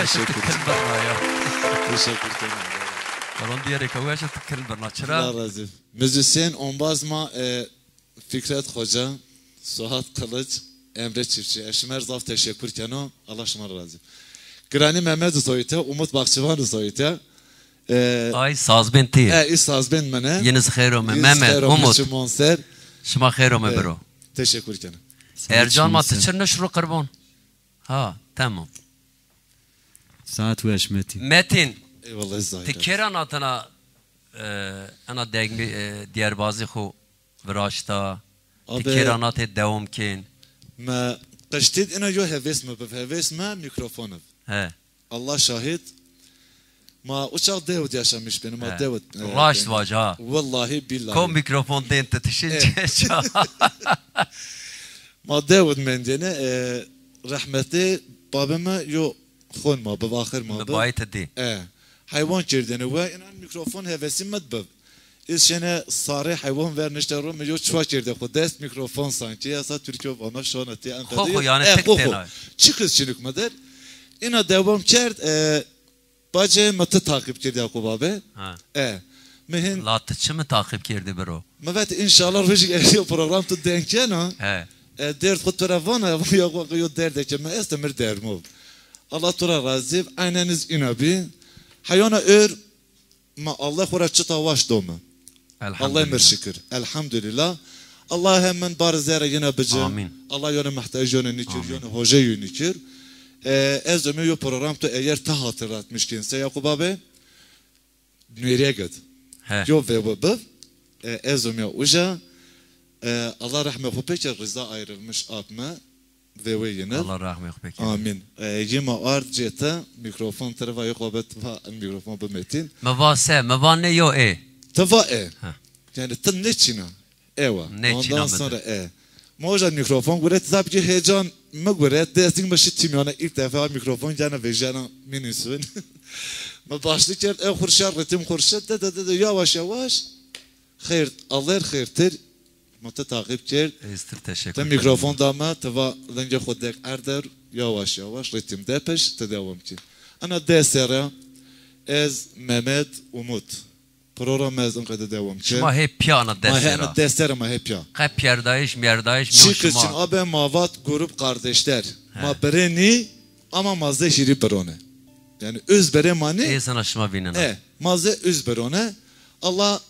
Teşekkür ederim. Kilm birna ya. Teşekkür ederim. Yalan diyerek o yaşa kilm birna. Çıra? Allah razı olsun. Müzisyen ombaz ma, e, Fikret Hoca, Suat Kılıç, Emre Çiftçi. E, şima zaf teşekkür keno. Allah şima razı olsun. Girani Mehmet Zoyte, Umut Bakçıvan Zoyte. E, Ay sazbên ti. E, i sazbên mene. Yeniz xeyr ome. Yeniz Mehmet, xeyr ome, Umut. Çi monser. Şima xeyr ome, e, biro. Teşekkür keno. Ercan ma ti çir nişro qirban. Ha, tamam. Saet weş Metin. Metin. Eyvallah Zahir. Ti kêra natena, e, ena degmî, e, diyarbazî xo viraşta? Ti kêra natê dewam kên? Me qiştîd ina yo hevês mi biv. Hevês mi mîkrofon iv. He. Allah şahid. Ma uçax dewid yaşamış beni. Ma dewid, e, raşt vac ha. Vallahi billahi. Ko mîkrofon dên ti tişin ça? Ma dewid mendêne, e, rehmetli babê mi yo xon ma biv, axir ma biv. Mi bayê ti dî. E, heywan kerdêne we, inan mîkrofon hevesî mi biv. Îz şêne sarê heywan ver nişte ro, mi yo çuwa kerde xo dest, mîkrofon sanki esa Türkiye vana şona tê en. Xo xo, yanî e, tik têna. Çi kız çinik mi der. Ina dewam kerd, e, Bacê mi ti taqîb kerd Yakup abi. Ha. E, mi hin. La ti çi mi taqîb kerdî biro? Mi vet înşallah rojik erîyo program tu denk yena. He. E, derd xu tu ra vana, ya Yakup abi yo derdê ke mi este mir dermo. Allah tu ra razî. Aynen iz îna bî. Heyona ör ma Allah xu ra çita waş do mi. Elhamdülillah. Allah mir şikir. Elhamdülillah. Allah hem min bar zere yine bici. Amin. Allah yone muhtac yone nikir, amin, yone hoca yone nikir. E, ez ömür yo program tu eğer ta hatırlatmış kense Yakup abi. Nuriye gid. He. Yo ve ve biv. E, ez ömür uca. E, Allah rahme xu pekir, Rıza ayrılmış abime. Vewê yinir. Allah rahmê xu pekir. Amin. E, yê ma ard cête, mîkrofon ti ri va, yê xo bet va, in mîkrofon bi Metin. Mi va se, mi va nê yo ê. Ti va e. Ha. Yanî ti nêçîna. Ewa. Nêçîna. Ondan sonra e. Ma hoca mîkrofon guret, tabii ki heyecan mi guret. Desting mi şi tîmyana, ilk defa mîkrofon gene vejena minisun. Mi başlı kerd, e xurşe, ritim xurşe, de, de, de, de, yavaş yavaş. Xeyr, Allah xeyrtir. Ma ti taqîb kerd. Ez tir teşekkür ederim. Ti mîkrofon da mi, ti va lingê xo dek erder, yavaş yavaş, ritim de peş, ti dewam kerd. Ana des serre, ez, Mehmet, Umut. Program ez inqede dewam kerd. Şima hê piya ana des serre. Ma hê ana des serre ma hê piya. Qe piyerdayîş, miyerdayîş, çi kişin şima. Abe ma vat grup kardeşler. He. Ma birê nî, ama ma zê hîrî birone. Yanî öz birê ma nî. Ê sana şima vînena. E, ma zê öz birone. Allah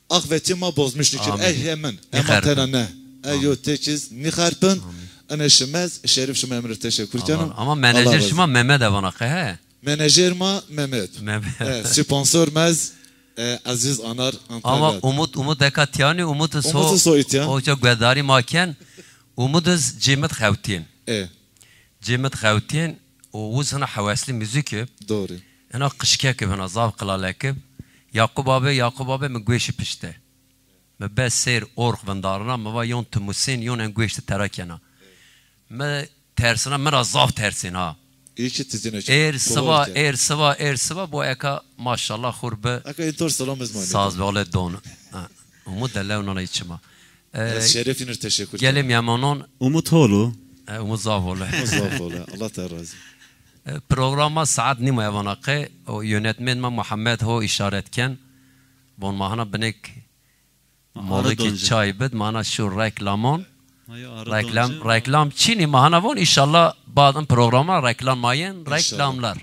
Axvetî ma bozmuş nikir. Amin. Ey hemin. Ema tena ne. Ey yo tekiz nixerpin. Amin. Ene şimez, şerif şima emir teşekkür keno. Ama menajer şima Mehmet e vana qe he? Menajer ma Mehmet. Mehmet. E, sponsor mez, e, Aziz Anar Antalya. Ama Umut, Umut eka tiyanî, Umut so, Umut so itya. Hoca guedarî ma ken, Umut iz cêmit xewtîn. E. Cêmit xewtîn û wiz hina heweslî muzîk ib. Doğru. Hina qişkek ib, hina zaf qilalek ib. Yaqub abi, Yaqub abi mi guêşî pişte. Mi bes seyr orx vindarina, mi va yon ti musên, yon en guêşti tera kena. Mi tersina, mi ra zaf tersên ha. İyi ki tizine çok. Êr siva, êr siva, êr siva, bo eka maşallah xur bi. Eka intor selam ezmanî. Saz bale don. Ha, Umut de lew nana çima. E, ez şerefînir teşekkür ederim. Gelê mîyamonon. Umut hol o. E, Umut zaf hol o. Umut zaf hol o. Allah te razı. E, programa saet nîmo evana qe, o yönetmen ma Muhammed ho işaret ken. Von ma hana binek molikî çay bid, ma hana şu reklamon. Reklam, reklam çinî ma hana von, înşallah bad in programa reklam ma yen, reklamlar.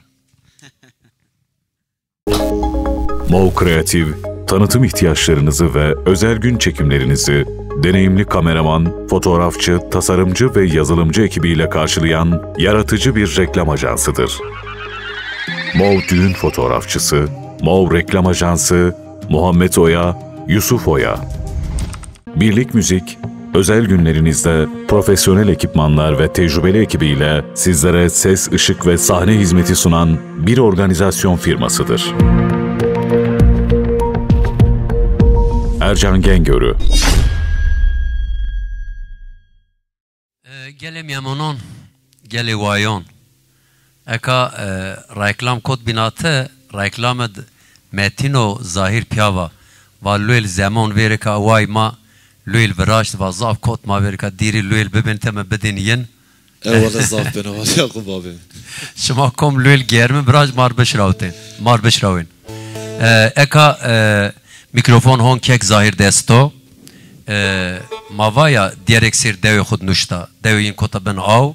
Mov Kreatif, tanıtım ihtiyaçlarınızı ve özel gün çekimlerinizi deneyimli kameraman, fotoğrafçı, tasarımcı ve yazılımcı ekibiyle karşılayan yaratıcı bir reklam ajansıdır. Mov düğün fotoğrafçısı, Mov reklam ajansı, Muhammed Oya, Yusuf Oya. Birlik Müzik, özel günlerinizde profesyonel ekipmanlar ve tecrübeli ekibiyle sizlere ses, ışık ve sahne hizmeti sunan bir organizasyon firmasıdır. Ercan Gengörü. E, gelê mîyamonon, gelê wayon. Eka, e, reklam kot bînate, reklam id Metin û Zahîr pîya va. Va lûyl zemon vêrika way ma lûyl viraşt, va zaf kot ma vêrika dîrî lûyl bibin te mi bidin yin. Eyvallah, zaf beno, Yaqub abi. Şima kom lul germi biraj mar bişrawtên. Mar bişrawên. E, eka, e, mikrofon hon kek Zahir desto. E, ma vaya diyerek sêr dewê xud nuşta. Dewê yin kota bin aw.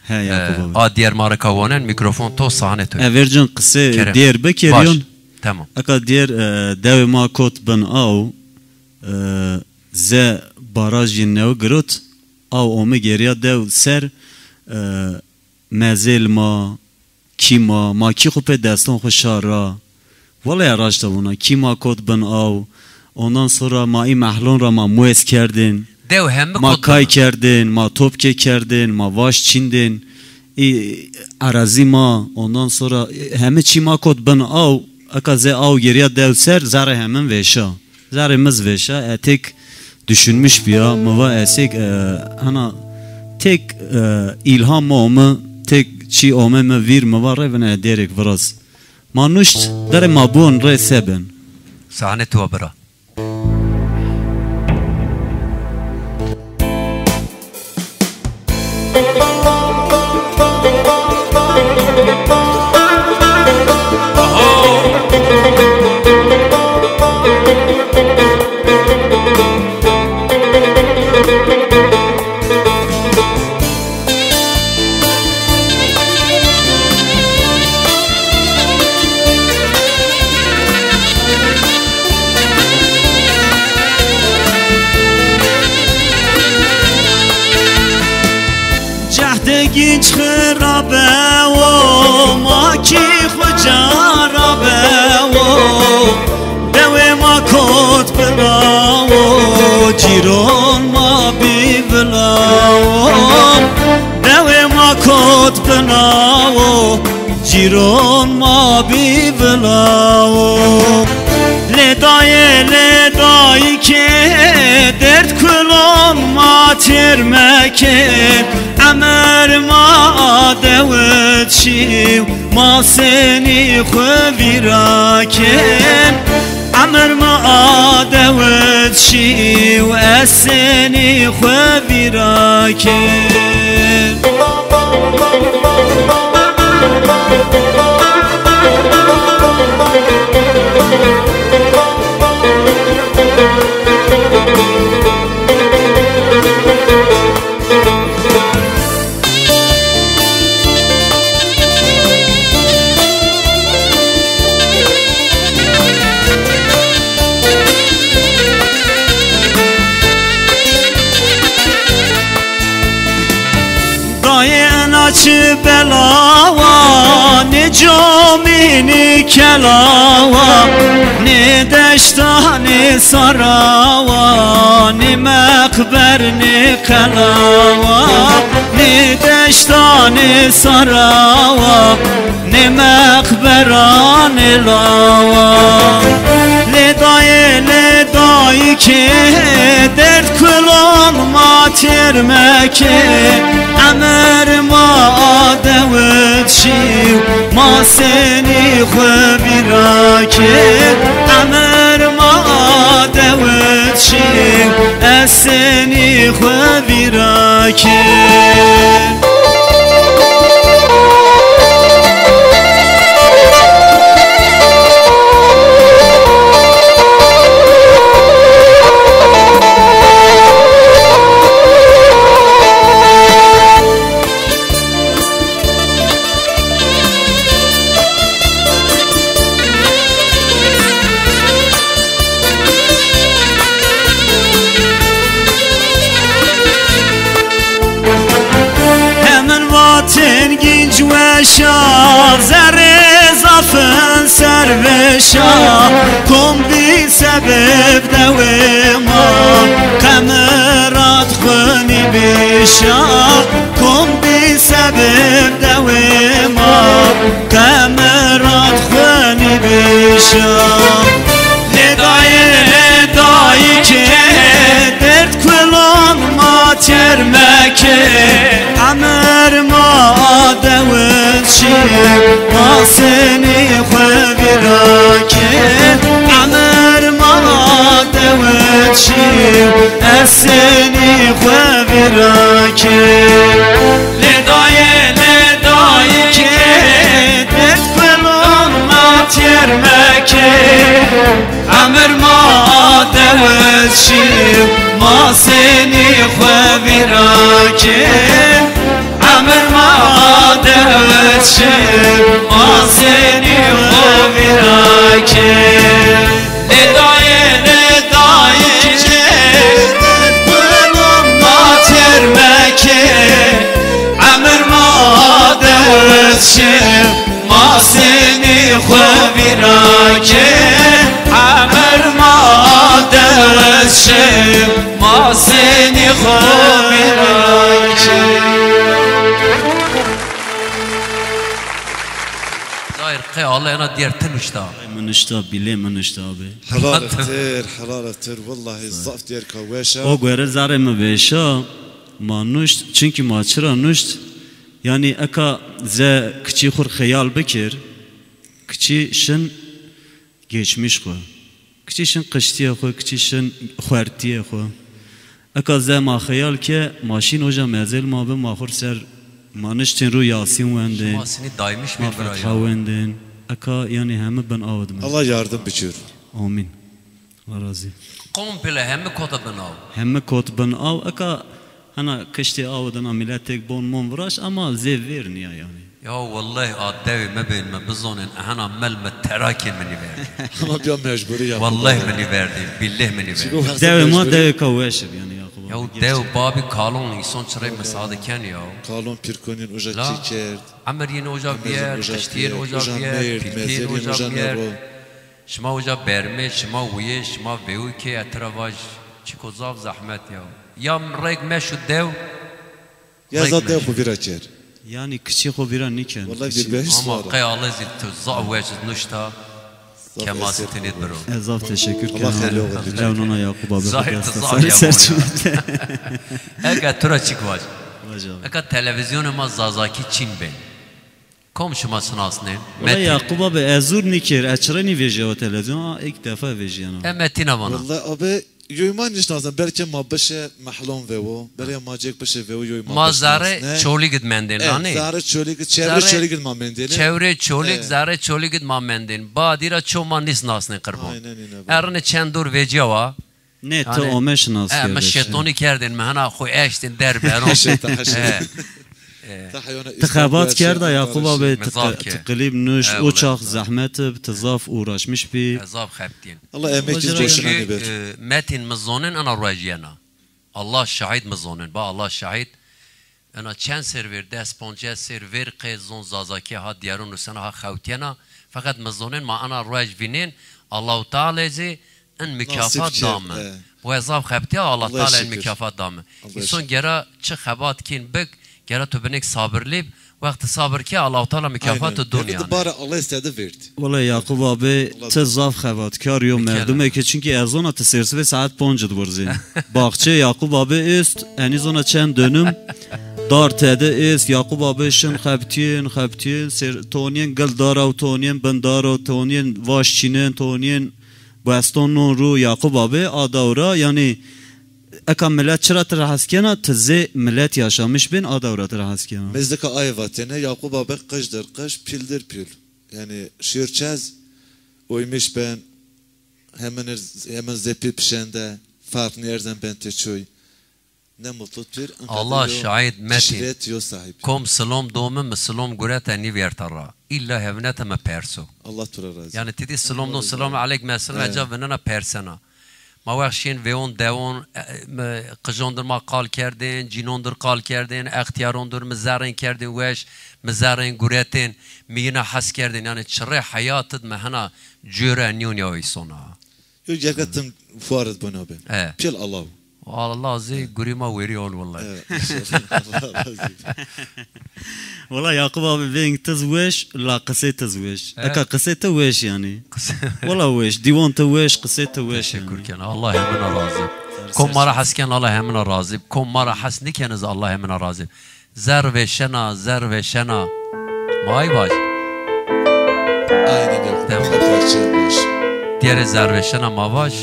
He, Yaqub abi. E, a diyer ma reka wonen, mikrofon to, sahne to. E, vercin qise Kerem. Diyer bikeryon. Baş. Tamam. Eka diyer, e, dewê ma kot bin aw, e, ze barajî new girot. Aw ome geriya dew ser, e, mezêl ma, kî ma, ma kî xwu pê destan xwu şa ra. Wele ya raşta vona, kî ma kot bin aw. Ondan sonra ma î mehlon ra ma muez kerdin. Dew hemi ma kot kay bin aw. Kerdin, ma topke kerdin, ma vaş çîndin. Î erazî ma, ondan sonra, e, hemi çî ma kot bin aw. Eka ze aw geriya dew ser, zerrê hemin veşa. Zerrê mi zî veşa, e, têk düşünmüş bîya. Mi va ez têk, e, hena têk, e, îlham mi ome, têk çî ome mi vîr, mi va rê vine dêrêk viraz. Ma nuşt, derê ma bon rê se ben. Sahne tu wa bira. Cehdê gînc xirabe wo, ma kî xwu carabe wo. Dewê ma kot bina wo, cîron ma bî vila wo. Dewê ma kot bina wo, cîron ma bî vila wo. Lê dayê, lê dayikê, derd kulon ma têr mekên. Emir ma adewit şîw, ma senî xwu vîra kên. Emir ma adewit şîw, ez senî xwu vîra kên. Dayê ena çi belawa, nê comî nê kelawa, nê deşta nê sarawa, nê meqber nê qelawa, nê deşta nê sarawa, nê meqbera nê lawa. Lê dayê, lê dayikê, derd kulon ma têr mekê. Emir ma adewit şîw, ma senî xwu vîra kên. Emir ma adewit şîw, ez senî xwu vîra kên. Hemin vatên gînc weşa, zerrê zaf in ser vêşa. Kom bî sebeb dewê ma, qemirat xwu nîbîşa. Kom bî sebeb dewê ma, qemirat xwu nîbîşa. Lê dayê, lê dayikê, derd kulon ma têr mekê. Emir ma adewit şîw, ma senî xwu vîra kên. Emir ma adewit şîw, ez senî xwu vîra kên. Lê Emir ma dewes şi, ma senî xwu vîra kê. Emir ma dewes şi, ma senî xwu vîra kê. Lê dayê, lê dayê, ma têr mekê. Emir ma dewes şi, ma senî xwu vîra kê. Emir ma dewes şi, ma senî xwu vîra kê. Zahir, qey Allah ena diyar ti nuşta. Qey mi nuşta, bîlê mi nuşta abi. Helal ettir, helal ettir. Wellahî zaf diyar ka weş a. O gore zerê mi vêşa, ma nuşt, çunkî ma çira nuşt? Yanî eka ze kiçî xwu rê xeyal bikir, kiçî şin geçmiş xwu. Kiçî şin qiştîyê xwu, kiçî şin xwertîyê xwu. Eka ze ma xeyal ke, ma şîn oca mezêl ma bi, ma xwu rê ser ma niştîn ru Yasîn wendên. Şima sinî daymiş bê bira ya. Ma Fetha wendên. Eka yanî hemi bin aw di me. Allah yardim bikir. Amîn. Allah razî. Komple hemi kota bin aw. Hemi kot bin aw. Eka hena kiştê aw dina miletêk bon mon viraş ama zê vêr nîya yanî. Ya wellahî a dewê mi bên mi bizonên, ehena mel mi terakê mi nîverdî. Ama biya mecburî ya. Wellahî mi nîverdî, bîlleh mi nîverdî. Dewê ma dewêka weş bi yanî Yakup abi. Ya dew babî kalon însan çirey misade ken ya. Kalon pîrkonîn uca çi kerd. Emir yîn uca bîyer, qiştîyên uca bîyer, pîrkîyên uca bîyer. Şima uca bermê, şima wîyê, şima vêwikê, ez tira vaj, çiko zaf zehmet ya. Ya reyk meşu dew. Ya zaf dew xwu vîra ker. Yanî kiçî xwu vîra nîken. Wellahî vîr beş. Ama qey alezî tu zaf weş nuşta. Kemasî tinî biro. Ez zaf teşekkür kena. Allah xeyrê xwu bikir. Ew nona Yakup abi. Zahir tu zaf ser çin. Eka tu ra çik vaj. Vaj abi. Eka televîzyonê ma Zazakî çin bên. Kom şima sinasnên? Wela Metin. Yakup abi, ez zûr nîkir, ez çira nîvejîyawa televîzyon, a, ilk defa vejîyena. E, Metin a vana. Wela abi, yoy ma nîşnasnên, belkî ma bişe mehlon vewo, belkî ma cêk bişe vewo, yoy ma nîşnasnên. Ma zerrê Çolîg id mendên, e, nanê? Zerrê Çolîg id, çevrê Çolîg id ma mendên. Çevrê Çolîg, e, zerrê Çolîg id ma mendên. Badî ra ço ma nîşnasnên qirbon. Aynen öyle. Erine çend dor vecîyawa. Nê, ti ome şinas kerdê. Mi şêtonî kerdên, mi hena xwu eştên der beno. Ti xebat kerda Yakup abi, ti qilîb nuşt, o çax zehmet bi, ti zaf uğraşmiş bî. Zaf xebitîn. Allah emekî boşuna nêbet. Metin mi zonên ena ruej yena. Allah şahid mi zonên. Ba Allah şahid. Ena çend ser vêr, des poncas ser vêr qey zon Zazakî ha diyarûn û sena ha xewtîyena. Feqet mi zonên ma ena ruej vînên, Allahu Teala zî in mukafat da mi. Bu ez zaf xebitîya, Allah Teala in mukafat da mi. Însan gera çi xebat kîn bik, gera tu binêk sabirlî bi, wextî sabir ke Allahu Teala mukafat tu dûn yanî. Aynen. Bara Allah istedi verdi. Wela Yakup abi, ti zaf xebatkar yo merdumê ke, çunkî ez zona ti sêrsibê saet ponc id wirzên. Baxçeyê Yakup abi est, enî zona çend dönüm, dar tede est, Yakup abi şin xebitîyên, xebitîyên, ser, tonîyên gil dara û tonîyên bin dara û tonîyên vaş çînên, tonîyên beston non rû Yakup abi, a dewra, yanî eka milet çira ti ra hes kena, ti zê milet yaşamış bên, a dewra ti ra hes kena. Mezdika ayê vatêne, Yakup abi qij dir qij, pîl dir pîl. Yanî şêr çez, oymiş ben, hemin, hemin zepî pişende, farq nêerzen ben tê çoy. Ne mutlu pir, Allah şahid Metin. Kom silom do mi, mi silom gurete nîvîyerta ra. Îlla hevnete mi perso. Allah tu ra razî. Yanî ti dî silom do, silom eleyk, meselem, eca vinena persena. Ma wext şîyên vêwon dewon, e, mi qijon dir ma qal kerdên, cînon dir qal kerdên, extîyaron dir mi zerrên kerdên weş, mi zerrên guretên, mi yina hes kerdên. Yanî çirê heyat id mi hena cure nîyon ya îsona. Yo gerge tim fuar id bono be. E. Pîl alaw. Allah zî gurî ma werî on wellahî. Evet, inşallah. Allah razî. Wela Yakup abi, veng tiz weş, la qisê tiz weş. Eka qisê ti weş yanî. Wela weş, dîwon ti weş, qisê ti weş yanî. Teşekkür kena. Allah hemina razî. Kom ma ra hes ken, Allah hemina razî. Kom ma ra hes nîkeniz, Allah hemina razî. Zerr vêşena, zerr vêşena. Ma ay vaj. Aynen öyle. Tamam. Diyerê zerr vêşena ma vaj.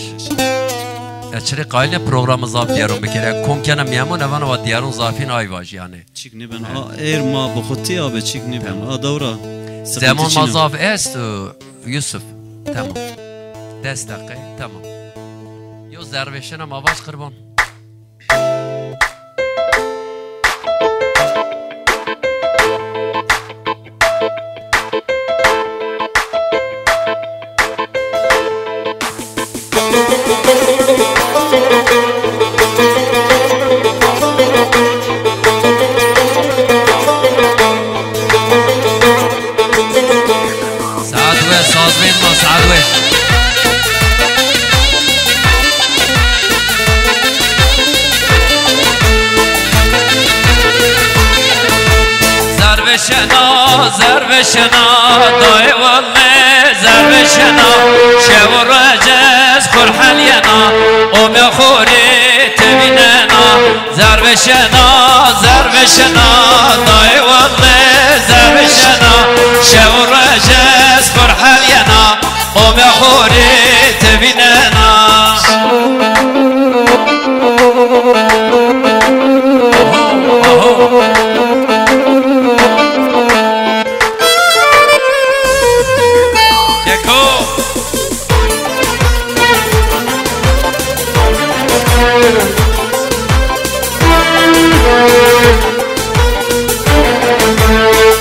E, çirê qayîl ne programı zaf diyarûn bikerê. Kom kena mîyemûn, evana va diyarûn zafîn ay vaj yanî. Çik nêben. Ha, êr ma bi xwu tîya be, çik nêben. Tamam. A dewra. Zemon ma zaf est, e, Yusuf. Tamam. Des deqe, tamam. Yo zervêşena ma vaj qirban. Saet weş, sazmên ma saet weş. Zervêşena, zervêşena, dayê welle zervêşena, şev û rec ez xwu r helyena, omya xwu rê tevînena. Zervêşena, zervêşena, dayê welle zervêşena, şev û rec ez xwu r helyena, omya xwu rê tevînena. Keko.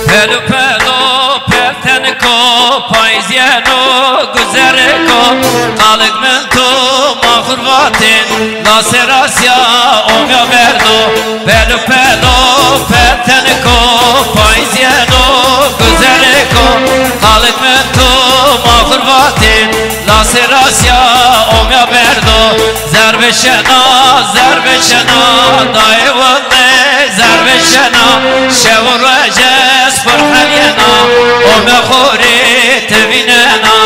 Pelo pelo pelteniko, payîz yeno guzeriko, qalik min to ma xwu r vatên, lasê rastîya omya berdo. Pelo pelo pelteniko, payîz yeno guzeriko, qalik min to ma xwu r vatên, lasê rastîya omya berdo. Zervêşena, zervêşena, dayê welle zervêşena, şev û rec ez xwu r helyena, omya xwu rê tevînena.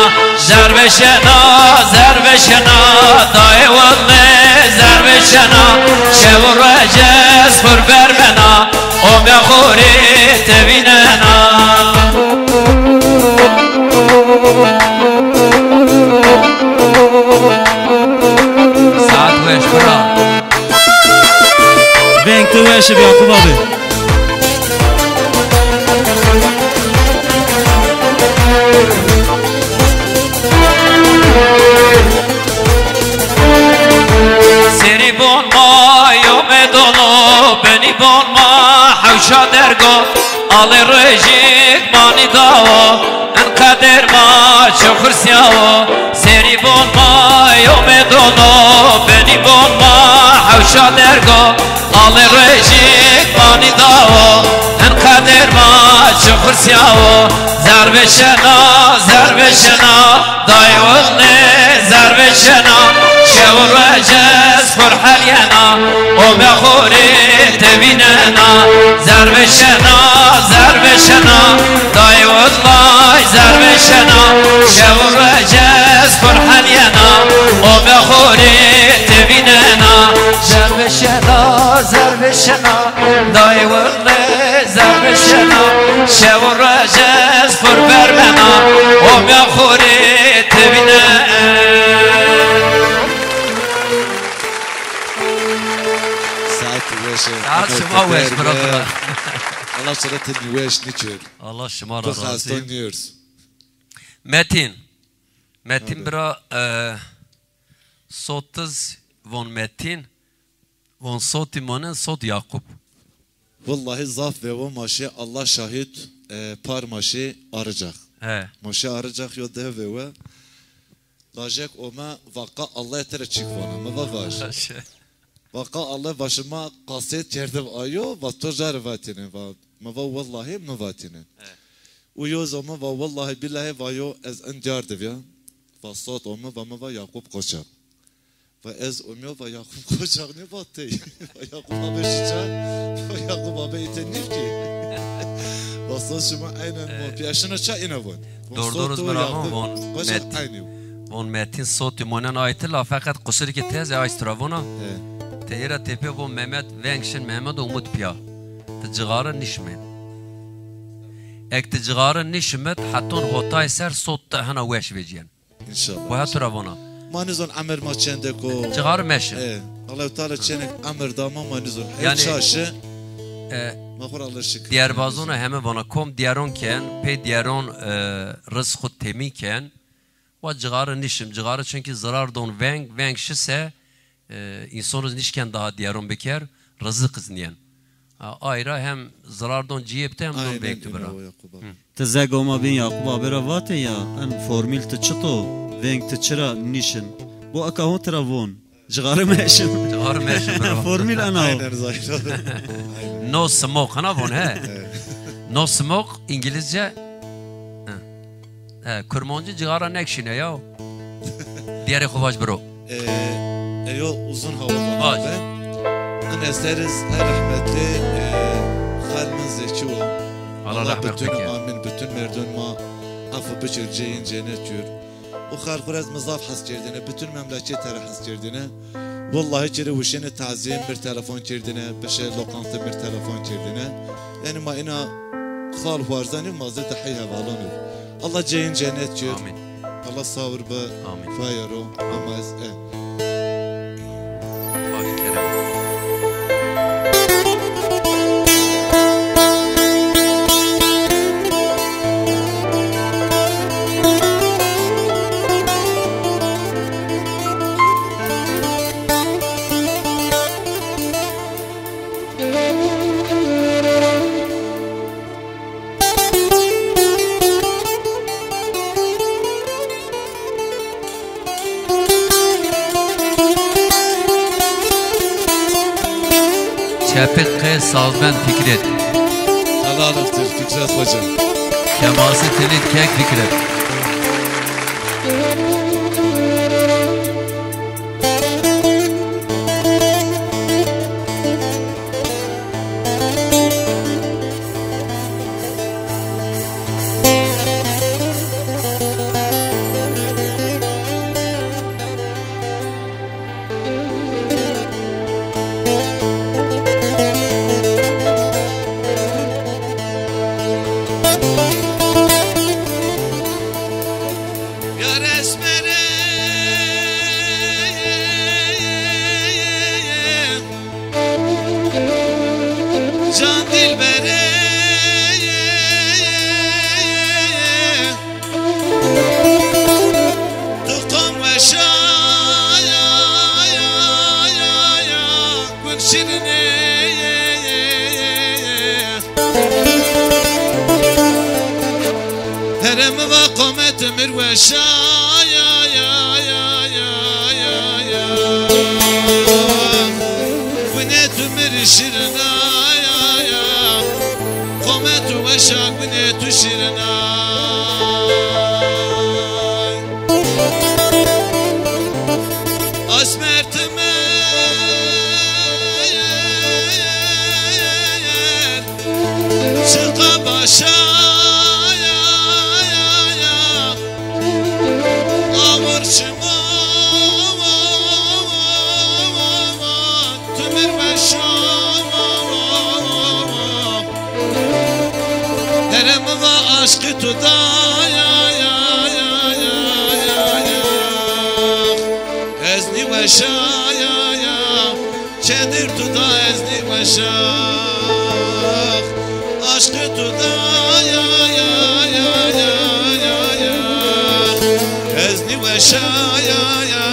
Zervêşena, zervêşena, dayê welle zervêşena, şev û rec ez xwu r bermena, omya xwu rê tevînena. Saet weş bira. Veng tu weş bi Yakup abi. Serî bon ma yo medono, benî bon ma hewşa dergo. Alê rojik manî dawo, in qeder ma çi xursyawo. Serî bon ma yo medono, benî bon ma hewşa dergo. Alê rojik manî dawo, in qeder ma çi xursyawo. Zervêşena, zervêşena, dayê welle zervêşena, şev û rec ez xwu r helyena, omya xwu rê tevînena. Zervêşena, zervêşena, dayê welle zervêşena, şev û rec ez xwu r helyena, omya xwu rê tevînena. Zervêşena, zervêşena, dayê welle zervêşena, şev û rec ez xwu r bermena, omya xwu rê tevînena. Saet weş e. Saet şima weş, bira, bira. Allah sana tedbî weş niçer. Allah şima ra razî. Metin. Metin bira, e, sotiz von Metin. Von sotî monen, sot Yakup. Wellahî zaf vewo, ma şê, Allah şahid, e, par ma şê Arıcak. He. Ma şê Arıcak yo dew vewe. Lajek ome, va qa Allah tera çik vana. Mi va vaj. Vaqa Allah va şima qasêt kerdiv ayo, va to jari vatînin, va. Mi va wellahî mi vatînin. He. Û yo zama va wellahî bîllahî va yo ez in diyar div ya. Va sot ome, va mi va Yakup Koçak. Va ez omyo, va Yakup Koçak nê, va tey. Va Yakup abi şiça, va Yakup abi îte nîv kî. Va sot şima eynen, e, mon pîya şino ça îna von. Von doğru, doğru, sot û bira, Yakup von Koçak Metin, eynî yo. Von Metin sotî monen aytila, feqet qusirî ki teze ayt tu ra vona. He. Teyra tepê von Mehmet, veng şin Mehmet Umut pîya. Ti cixare nişimin. Ek ti cixare nişimit, heton hotay ser sot ti hena weş vecîyen. Înşallah. Waya tu ra vona. Ma nizon emir ma çendek o. Cixar meşin. E, Allahu Teala çenek emir da ma, ma nizon. Her, yanî, çaşi. E, ma xo ra Allah şikir. Diyarbazona heme vona kom diyaron ken, pê diyaron, e, rizq xo temî ken. Wa cixare nişim. Cixare çunkî zirar don veng, veng şise, e, însan iz nişken daha dîyaron biker, riziq iz nîyen. A, ay ra hem zirar don cîyê bite hem don veng tu bira. Aynen öyle, Yakup abi. Hı. Ti ze goma bîn Yakup abi ra vatê ya, en formîl ti çito, veng ti çira nîşin. Bo eka hon tira von. Cixare meşin. Cixare meşin bira. Formîl ena o. Aynen, zahir. Aynen. No smoke, hana von he. Evet. No smoke, İngilizce. He. He, Kurmancî cixara nekşîne ya. Diyarê xo vaj biro. E, e, yo uzun hava. Vaj. Be. In eser iz her rehmetli, e, Xalmin Zeki o. Allah rahmet bike. Amin. Bütün merdun ma afû biçir, ceyîn cennet cür. O xelq ra ez mi zaf hes kerdêne, bütün memleket ra hes kerdêne. Wellahî ki rê wişêne tazîye mi rê telefon kerdêne, bişê lokanta mi rê telefon kerdêne. Yanî ma îna xal warzanî, ma zî de hey hevalon ib. Allah ceyîn cennet cir. Amîn. Allah sabir bi. Amîn. Fayero. Amîn. Ama ez, e. Baş kerem. Çepik qe sazbend Fikret. Helal olsun Fikret hocam. Keması telit kek Fikret. Yar esmerê, can dilberê, tu qom weşa ya, ya, ya, ya, gun şirinê. Here mi va qomet mir weşa ya, ya, ya. Gune tu mir şirina ya, ya. Qomet weşa gune tu şirina. Asmer ti mi Çıka başa ya, ya, ya. Amur çimo, tümür beşo. Herem va aşkı tuda ya, ya, ya. Ez nî weşa ya, ya. Çedir tu da ez nî weşax, aşkı tu da ya, ya, ya. Ez nî weşa ya, ya,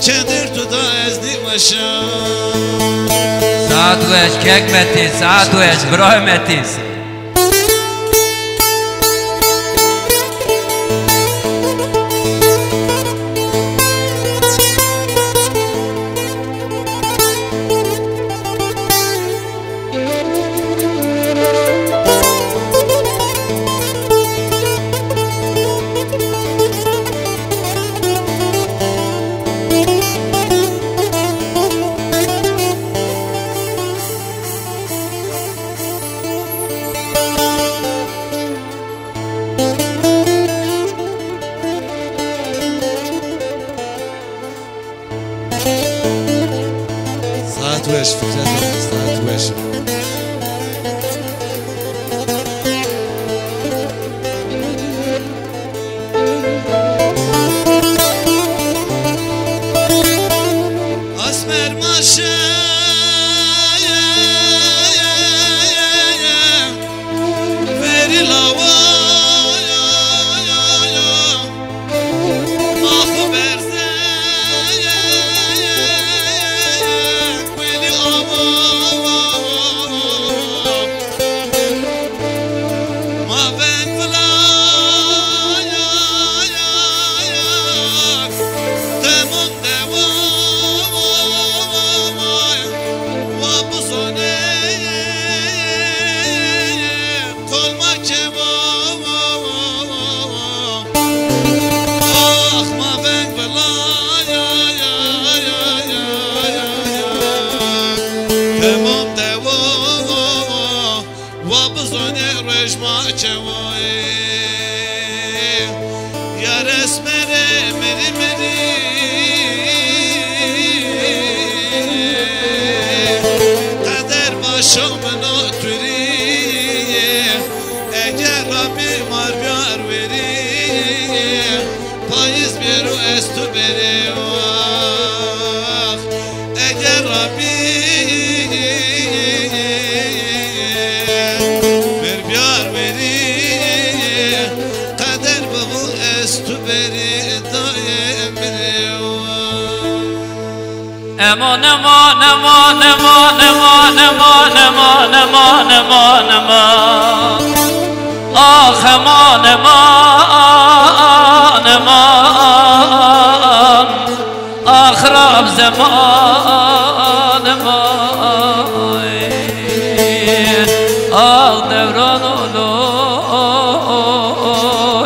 çedir tu da ez nî weşax. Saet weş, kek Metîn, saet weş, birayê Metîn. Saet weş Fikret abi, saet weş. Asmer maşe verî lawa ya, ya, ya. Hemam dewa, wa bizanê rejma çewa. Yar esmerê mirî mirî, qeder başa min a turî. Eger Rabbî mar biyar werî, payîz bêro ez tu berê wax. Eger Rabbî ver biyar werî, qeder bibo ez tu berî dayê mirê wax. Eman, eman, eman. Ax, eman, eman, eman. Ax, xirab zeman, eman. Ax, dewran olo,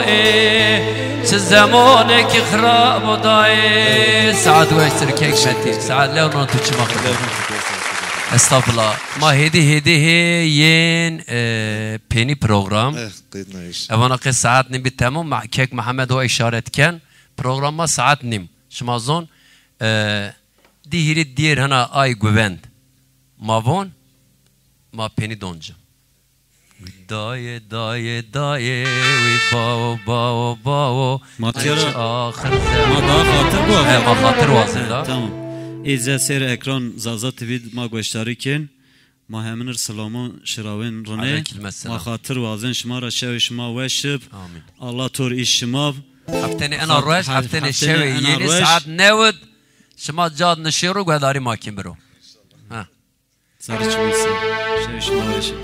e. Çi zemanekî xirab o dayê. Saet weş ser kek Metî. Saet lew non tu çima xirab. Estağfurullah. Ma hêdî hêdî hê yên, e, pênî program. Eh, qeyd nayîş. Evana qey saet nîm bî temam. Ma-, kek Mihemed ho îşaret ken. Program ma saet nîm. Şima zon, e, di hîrî dîyêr hena ay guvend. Ma von, ma pênî don ci. Dayê, dayê, dayê, wî bawo, bawo, bawo. Ma tîya ra, axir ma daha xatir biwazin. He, ma xatir wazin da. Tamam. Îze sêr ekran Zaza T V ma goşdarî kên. Ma heminir silamon şirawên rinê. Aleyküm selam. Ma xatir wazin şima ra, şewê şima weş ib. Amin. Allah tor îş şima. Heftenê ena roj, heftenê şewê yenî saet newid. Şima cad nişêro guhdarî ma kên biro. Ha. Sarı çimisi. Şewê şima weş ib.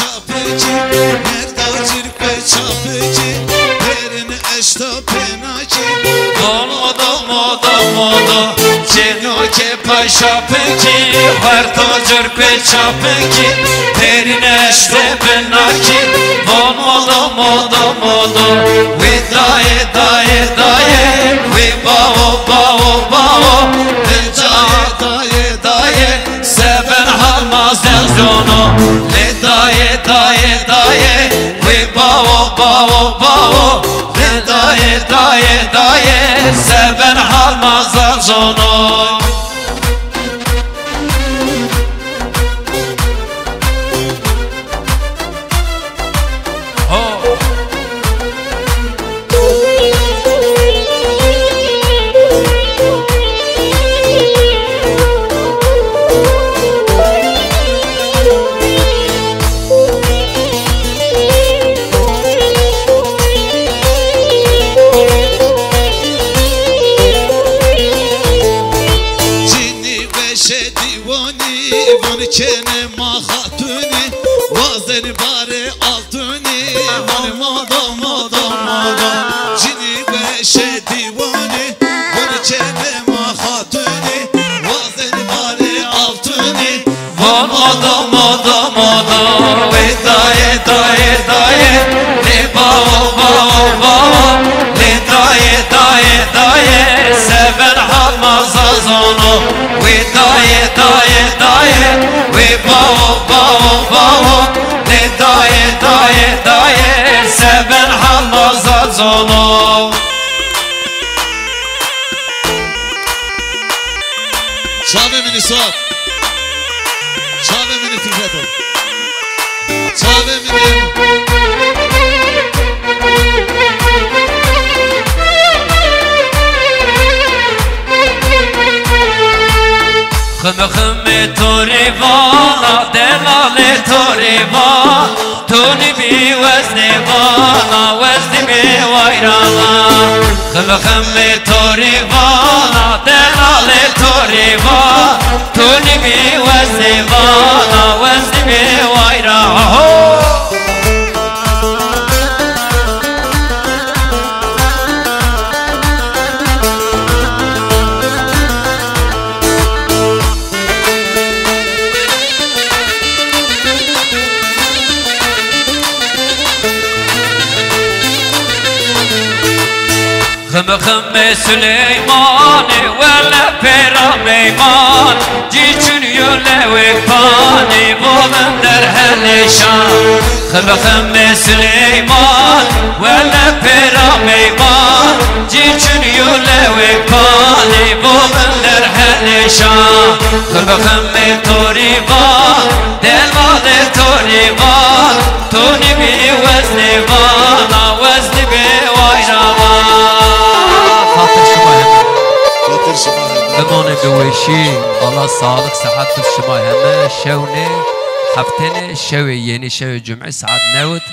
Çapikî, merda cirk ve çapikî, derin eşta penakî. Domo, domo, domo, do. Çêno ke paşa pikî, xwerto cirk ve çapikî, derin eşte binakî. Domo, domo, domo, do. Wê dayê, dayê, dayê, wê bawo, bawo, bawo. Wê dayê, dayê, dayê. Seven hal ma zerzono, lê dayê, dayê, dayê, wê bawo, bawo, bawo, lê dayê, dayê, dayê, seven hal ma zerzono. Cinî beşe dîwanî, van çênê ma xatunî, wazenî barê al Tunî, vanê modo, modo, modo. Cinî beşe dîwanî, vanê çênê ma xatunî, wazenî barê altunî. Von modo, modo, modo. Wê dayê, dayê, dayê. Lê bawo, bawo, bawo. Lê dayê, dayê, dayê. Seven hal ma zazono. Wê dayê, dayê, dayê. Wê bawo, bawo, bawo. Lê dayê, dayê, dayê, seven hal ma zazono. Çavê min îsot. Çavê min î fîfeto. Çavê min î. Ximi ximê to rê vana, delalê to rê va, to nîbî weznê vana, weznî bê wayrana. Ximi ximê to rê vana, delalê to rê va, to nîbî weznê vana, weznî bê wayrana. Ho! Ximi ximê Suleymanî, wele pêra meyman, cî çun yo lewê panî, vo vinder helêşan. Ximi ximê Suleyman, wele pêra meyman, cî çun yo lewê panî, vo vinder helêşan. Ximi ximê torî va, delvalê torî va, to nîbî weznê vana, weznî bê wayra va. Xatir şima heme. Xatir şima heme. Bimanê bi weşî, Allah sağlık, sıhhat bid şima heme. Şewnê, heftênê, şewê yenî, şewê cumî saet newid,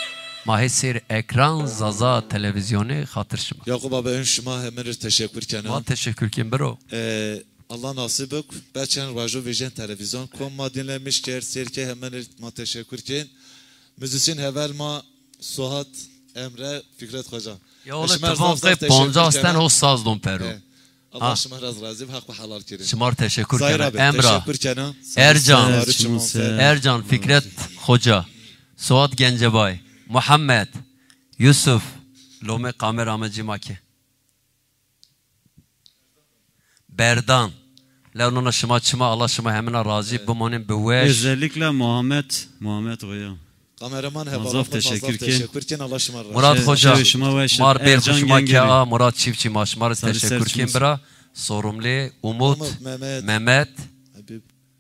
ma hê sêr ekran Zaza Televizyonî, xatir şima. Yaqub abi, ön şima heme rê teşekkür kena. Ma teşekkür kên biro. Ee, Allah nasip bik, be çend rajo vejên televîzyon kom ma dinlemiş kerd, sêr kê, hemen ma teşekkür kên. Muzîsyen heval ma Suat, Emre, Fikret Xoca. Ya oğlum, şima tamam, zaf zaf qey teşekkür poncas ten kena. O saz don pero. He. Allah şima ra razî bi, heq bi helal kerî. Şima rê teşekkür kena. Zahir abi, Emra, teşekkür kena. Ercan, Ercan, Fikret Xoca, Suat Gencebay, Muhammed, Yusuf, lomê kamera mi cî ma ke. Berdan. Lew nona şima çima, Allah şima hemina razî, bimonên bi weş. Özellikle Muhammed, Muhammed Oya. Kameraman hevalan, zaf teşekkür kên. Teşekkür kên, Allah şima razî. Murat Xoca, şima weş. Mar bêr xu şima ke a, Murat Çiftçi, ma şima rê teşekkür kên bira. Sorumlê, Umut, Mehmet,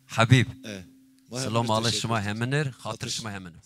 Habib. Selam alê şima heminir, xatir şima heminir.